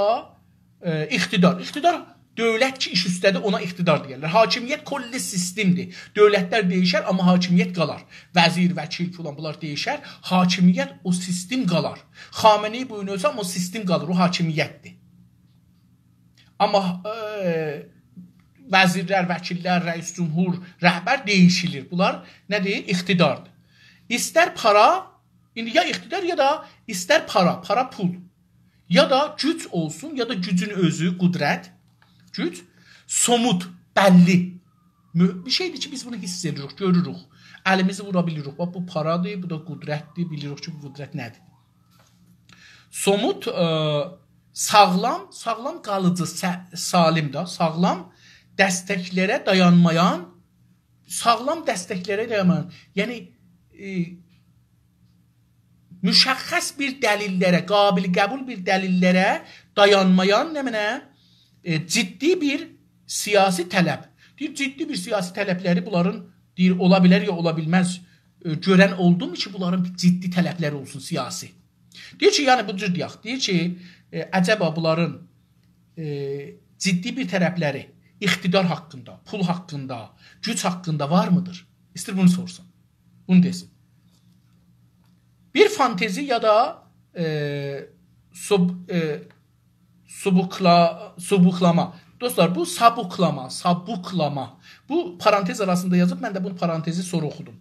ائ، اقتدار. اقتدار دؤولت کی، ایش اوسته‌دیر، اونا اقتدار دئیرلر. حاکمیت کلی سیستمدیر. دؤولتلر دییشر، آمما حاکمیت قالار. وزیر، وکیل فلان بونلار دییشر، حاکمیت، او سیستم قالار. خامنه‌ای بو گون اؤلسه، آمما او سیستم قالیر، او حاکمیتدیر. آمما، ائ، وزیرلر، وکیللر، رئیس جمهور، رهبر دییشیلیر. بونلار نه‌دیر؟ اقتداردیر. ایستر پارا، ایندی یا اقتدار، یا دا ایستر پارا، پارا پول، یا دا گوج اولسون، یا دا گوجون اؤزو، قدرت، گوج، سوموت، بللی. مؤ-، بیر شئیدیر کی، بیز بونو حیس ائدیریک، گؤروروک. الیمیزی وورا بیلیریک. باخ، بو پارادیر، بو دا قدرتدیر، بیلیریک کی، بو قدرت نه‌دیر. سوموت، ائ، ساغلام، ساغلام قالیجی، سه-، سالم ده، ساغلام دستکلره دایانمایان، ساغلام دستکلره دایانمایان، یعنی، ائ، مشخص بیر دلیللره، قابل قبول بیر دلیللره دایانمایان، نمنه، ائ، جدی بیر سیاسی طلب. دئییر، جدی بیر سیاسی طلبلری بونلارین، دئییر، اولا بیلر یا اولا بیلمز. ائ، گؤرن اولدوم کی، بونلارین بیر جدی طلبلری اولسون سیاسی. دئییر کی، یعنی بو جور دئیک، دئییر کی، ائ، عجبا بونلارین، ائ، جدی بیر طلبلری اقتدار حاقیندا، پول حاقیندا، گوج حاقیندا وارمیدیر؟ ایستیر بونو سورسون. بونو دئسین. بیر فانتزی یا دا، ائ، سوب-، ائ، سوبوکلا-، سوبوکلاما. دوستلار، بو سابوکلاما، سابوکلاما. بو پارانتز آراسیندا یازیب، من ده بونو پارانتزی سونرا اوخودوم.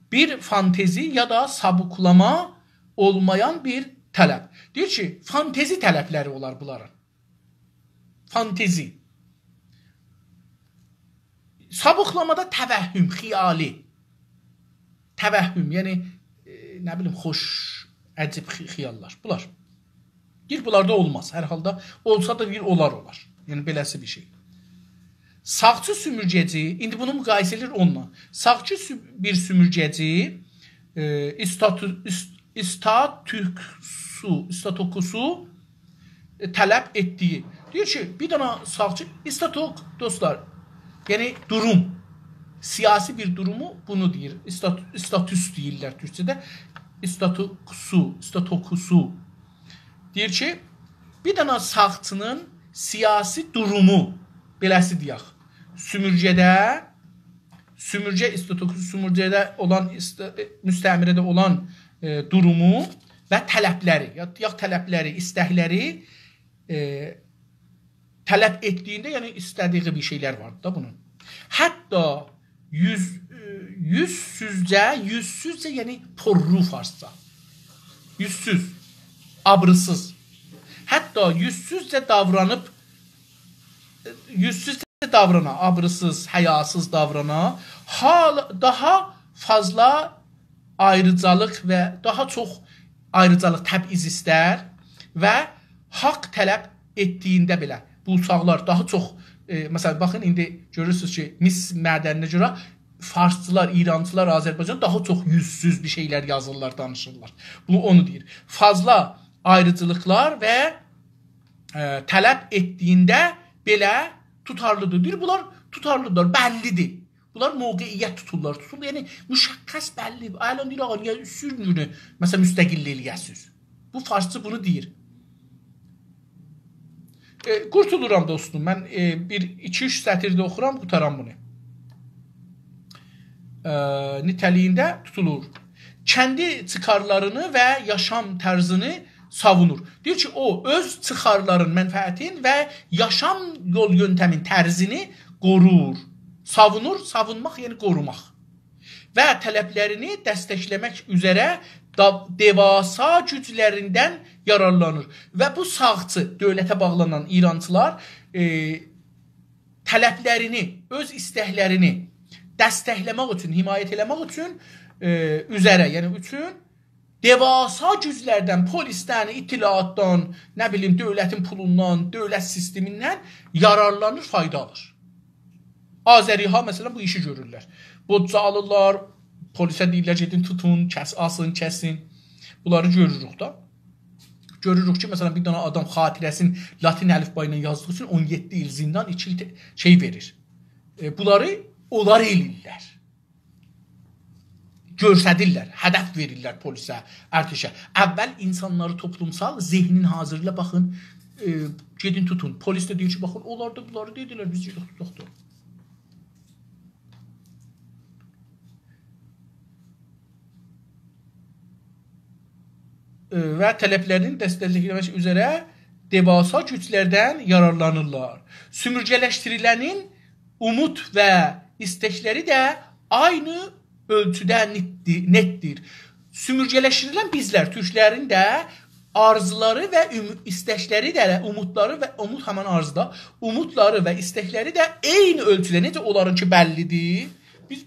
بیر فانتزی یا دا سابوکلاما اولمایان بیر طلب. دئییر کی، فانتزی طلبلری اولار بونلارین. فانتزی. سابوکلامادا توهم، خیالی. توهم، یعنی، ائ، نه بیلیم، خوش، عجیب خی-، خیاللار. بونلار. دئییر، بونلاردا اولماز. هر حالدا اولسا دا دئییر، اولار، اولار. یعنی، بئله‌سی بیر شئی. ساغچی سومورگه‌جی، ایندی بونو مقایسه ائدیر اونونلا. ساغچی سو-، بیر سومورگه‌جی، ائ، استاتو-، است-، استاتوکسو، استاتوکوسو، ائ، طلب ائتدیگی. دئییر کی، بیر دنه ساغچی، استاتوک، دوستلار، یعنی دوروم، سیاسی بیر دورومو بونو دئییر. استات-، استاتوس دئییرلر تورکجه‌ده. استاتوکسو، استاتوکوسو. دئییر کی، بیر دنه ساغچینین سیاسی دورومو، بئله‌سی دئیک، سومورگه‌ده، سومورگه، استاتوکوسو سومورگه‌ده اولان، است-، ائ، مستعمره‌ده اولان، ائ، دورومو و طلبلری، یا، یا طلبلری، ایستکلری، ائ، طلب ائتدیگینده، یعنی ایسته‌دیگی بیر شئیلر واردی دا بونون. حتی یوز، ائ، یوزسوزجه، یوزسوزجه، یعنی پررو فارسجا. یوزسوز، آبریسیز. حتی یوزسوزجه داورانیب، ائ، یوزسوزجه داورانا، آبریسیز، حیاسیز داورانا، حال-، داها فازلا آیریجالیق و داها چوخ آیریجالیق، تبعیض ایستر و حاق طلب ائتدیگینده بئله بو اوچاقلار داها چوخ، ائ، مثلا، باخین، ایندی گؤرورسونوز کی، مس معدنینه گؤره فارسچیلار، ایرانچیلار، آذربایجان داها چوخ یوزسوز بیر شئیلر یازیرلار، دانیشیرلار. بو اونو دئییر. فازلا آیریجالیقلار و، ائ، طلب ائتدیگینده بئله توتارلیدیر. دئییر، بونلار توتارلیدیرلار، بللیدیر. بونلار موقعیت توتورلار، توتورلار. یعنی، مشخص، بللی. الان دئییر، «آغا، نییه سومورگه‌نی، مثلا، مستقل ائله‌یه‌سیز؟» بو فارسچی بونو دئییر. ائ، قورتولورام، دوستوم. من، ائ، بیر، ایکی، اوچ سطیر ده اوخورام، قوتارام بونو. ائ، نیته‌لیگینده توتولور. کندی چیخارلارینی و یاشام طرزینی ساوونور. دئییر کی، او اؤز چیخارلارین، منفعتین و یاشام یول یؤنتمین، طرزینی قورور. ساوونور، ساوونماق، یعنی قوروماق. و طلبلرینی دستکله‌مک اوزره دا-، دئواسا گوجلریندن یارارلانیر. و بو ساغچی، دؤولته باغلانان ایرانچیلار، ائ، طلبلرینی، اؤز ایستکلرینی دستکله‌مک اوچون، حمایت ائله‌مک اوچون، ائ، اوزره، یعنی اوچون دئواسا گوجلردن، پلیسدن، اطلاعاتدان، نه بیلیم، دؤولتین پولوندان، دؤولت سیستمیندن یارارلانیر، فایدا آلیر. آذری‌ها، مثلا، بو ایشی گؤرورلر. بودجه آلیرلار، پلیسه دئییرلر، «گئدین، توتون، کس-، آسین، کسین.» بونلاری گؤروروک دا. گؤروروک کی، مثلا، بیر دنه آدام خاطره‌سینی لاتین الفبایی ایله یازدیغی اوچون اون یئددی ایل زیندان، ایکی ایل ته-، شئی وئریر. ائ، بونلاری اونلار ائله‌ییرلر. گؤستریرلر، هدف وئریرلر پلیسه، ارتشه. اول اینسانلاری توپلومسال ذهنین حاضیرلا باخین، ائ، گئدین توتون. پلیس ده دئییر کی، باخین، اونلار دا بونلاری دئدیلر، بیز گئدک توتاق دا. ائ، و طلبلرینی دستکله‌مک اوزره دئواسا گوجلردن یارارلانیرلار. سومورگه‌لشدیریلنین اومود و ایستکلری ده عینی اؤلچوده نئتدی-، نئتدیر. سومورگه‌لشدیریلن بیزلر، تورکلرین ده آرزولاری و اومو-، ایستکلری ده، اومودلاری و، اومود همان آرزودا، اومودلاری و ایستکلری ده عینی اؤلچوده، نئجه اونلارینکی بللی‌دیر، بیز،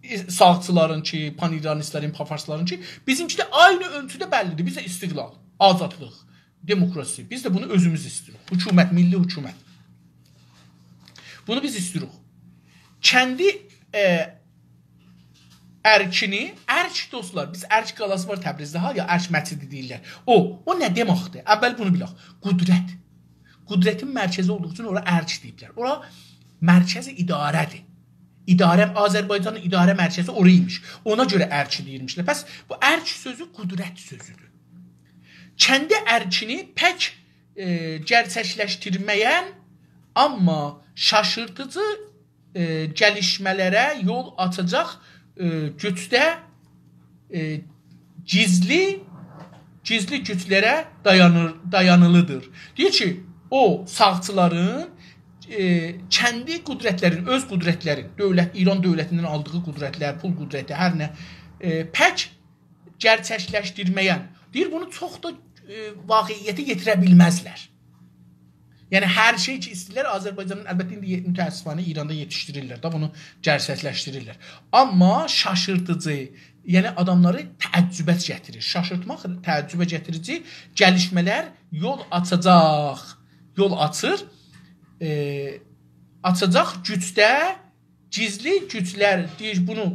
ائ، ساغچیلارینکی، پان‌ایرانیستلرین، پان‌فارسلارینکی، بیزیمکی ده عینی اؤلچوده بللی‌دیر. بیز ده استقلال، آزادلیق، دموکراسی. بیز ده بونو اؤزوموز ایسته‌ییریک. حکومت، میللی حکومت. بونو بیز ایسته‌ییریک. کندی، ائ، ارکینی، ارک، دوستلار، بیز ارک قالاسی وار تبریزده، ها، یا ارک مسجدی دئییرلر. او، او نه دئمکدیر؟ اول بونو بیلک. قدرت. قدرتین مرکزی اولدوغو اوچون اورا ارک دئییبلر. اورا مرکز اداره‌دیر. اداره، آذربایجانین اداره مرکزی اورایمیش. اونا گؤره ارک دئییرمیشلر. پس بو ارک سؤزو قدرت سؤزودور. کندی ارکینی پک، ائ، گئرچکلشدیرمه‌ین، آمما شاشیرتیجی، ائ، گلیشمه‌لره یول آچاجاق، ائ، گوجده، ائ، گیزلی، گیزلی گوجلره دایانیر، دایانیلی‌دیر. دئییر کی، او ساغچیلارین، ائ، کندی قدرتلرین، اؤز قدرتلرین، دؤولت، ایران دؤولتیندن آلدیغی قدرتلر، پول قدرتی، هر نه، ائ، پک گئرچکلشدیرمه‌ین. دئییر، بونو چوخ دا، ائ، واقعیته یئتیره بیلمزلر. یعنی، هر شئی کی ایسته‌ییرلر، آذربایجانین، البته، ایندی یئ-، متأسفانه ایراندا یئتیشدیریرلر دا، بونو گئرچکلشدیریرلر. آمما شاشیرتیجی، یعنی آداملاری تعجبه گتیریر. شاشیرتماق، تعجبه گتیریجی گلیشمه‌لر یول آچاجاق، یول آچیر، ائ، آچاجاق گوجده گیزلی گوجلر، دئییر، بونو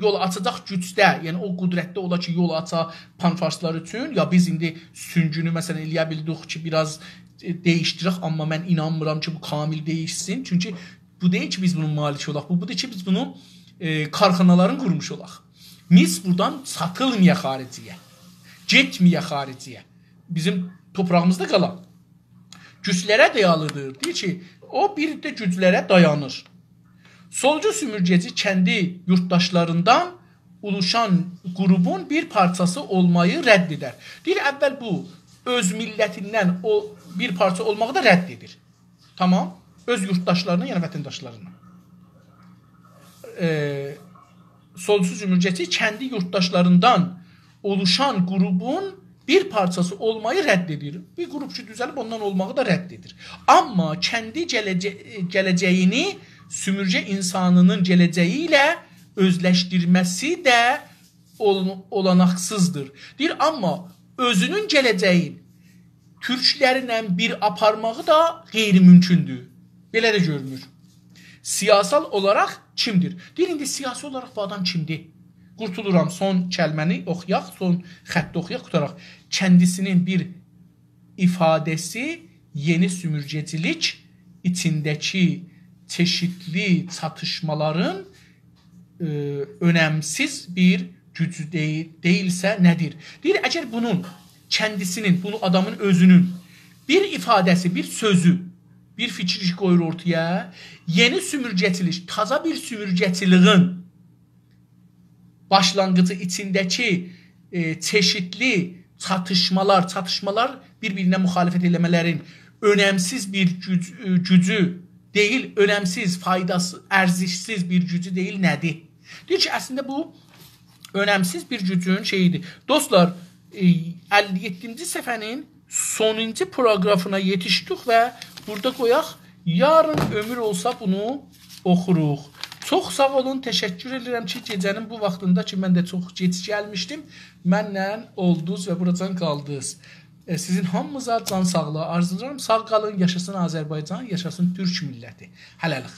یول آچاجاق گوجده، یعنی او قدرتده اولا کی، یول آچا پان‌فارسلار اوچون، یا بیز ایندی سونگونو، مثلا، ائلیه بیلدیک کی، بیر آز، ائ، دییشدیرک، آمما من اینانمیرام کی، بو کامل دییشسین. چونکی بو دئییل کی، بیز بونون مالکی اولاق. بو، بودور کی، بیز بونو، ائ، کارخانالارین قورموش اولاق. مس بورادان ساتیلمایا خارجی‌یه. گئتمه‌یه خارجی‌یه. بیزیم توپراغیمیزدا قالا. گوجلره دایانیلی‌دیر. دئییر کی، او بیر ده گوجلره دایانیر. سولجو سومورگه‌چی کندی یورتداشلاریندان اولوشان قروپون بیر پارچاسی اولمایی رد ائدر. دئییر، اول بو اؤز میللتیندن او بیر پارچا اولماغی دا رد ائدیر. تامام. اؤز یورتداشلارینا، یعنی وطنداشلارینا. ائ، سولجو سومورگه‌چی کندی یورتداشلاریندان اولوشان قروپون بیر پارچاسی اولمایی رد ائدیر. بیر قروپ کی، دوزلیب اوندان اولماغی دا رد ائدیر. آمما کندی گله‌جه-، گله‌جه‌یینی سومورگه اینسانینین گله‌جه‌یی ایله اؤزلشدیرمه‌سی ده اول-، اولاناقسیزدیر. دئییر، آمما اؤزونون گله‌جه‌یین تورکلرله بیر آپارماغی دا غیرممکن‌دور. بئله ده گؤرونور. سیاسال اولاراق کیمدیر؟ دئییر، ایندی سیاسی اولاراق بو آدام کیمدیر؟ قورتولورام، سون کلمه‌نی اوخویاق، سون خطی اوخویاق، قوتاراق. کندیسینین بیر ایفاده‌سی یئنی سومورگه‌چیلیک ایچینده‌کی چئشیتلی چاتیشمالارین، ائ، اؤنمسیز بیر گوجو دئیی-، دئییلسه نه‌دیر؟ دئییر، اگر بونون کندیسینین، بونو آدامین اؤزونون بیر ایفاده‌سی، بیر سؤزو، بیر فیکیر قویور اورتایا، یئنی سومورگه‌چیلیک، تازا بیر سومورگه‌چیلیگین باشلانغیجی ایچینده‌کی، ائ، چئشیتلی چاتیشمالار، چاتیشمالار بیر-بیرینه مخالفت ائله‌مه‌لرین اؤنمسیز بیر گوج-، ائ، گوجو دئییل، اؤنمسیز، فایداسیز، ارزشسیز بیر گوجو دئییل، نه‌دیر؟ دئییر کی، اصلینده بو اؤنمسیز بیر گوجون شئیی‌دیر. دوستلار، ائ، اللی یئددینجی صفحه‌نین سونونجو پاراگرافینا یئتیشدیک و بورادا قویاق. یارین عؤمور اولسا بونو اوخوروق. چوخ ساغ اولون، تشکر ائدیرم کی، گئجه‌نین بو واختیندا کی، من ده چوخ گئج گلمیشدیم، منله اولدونوز و بوراجان قالدینیز. ائ، سیزین هامینیزا جان ساغلیغی آرزولاییرام. ساغ قالین، یاشاسین آذربایجان، یاشاسین تورک میللتی. هله‌لیک.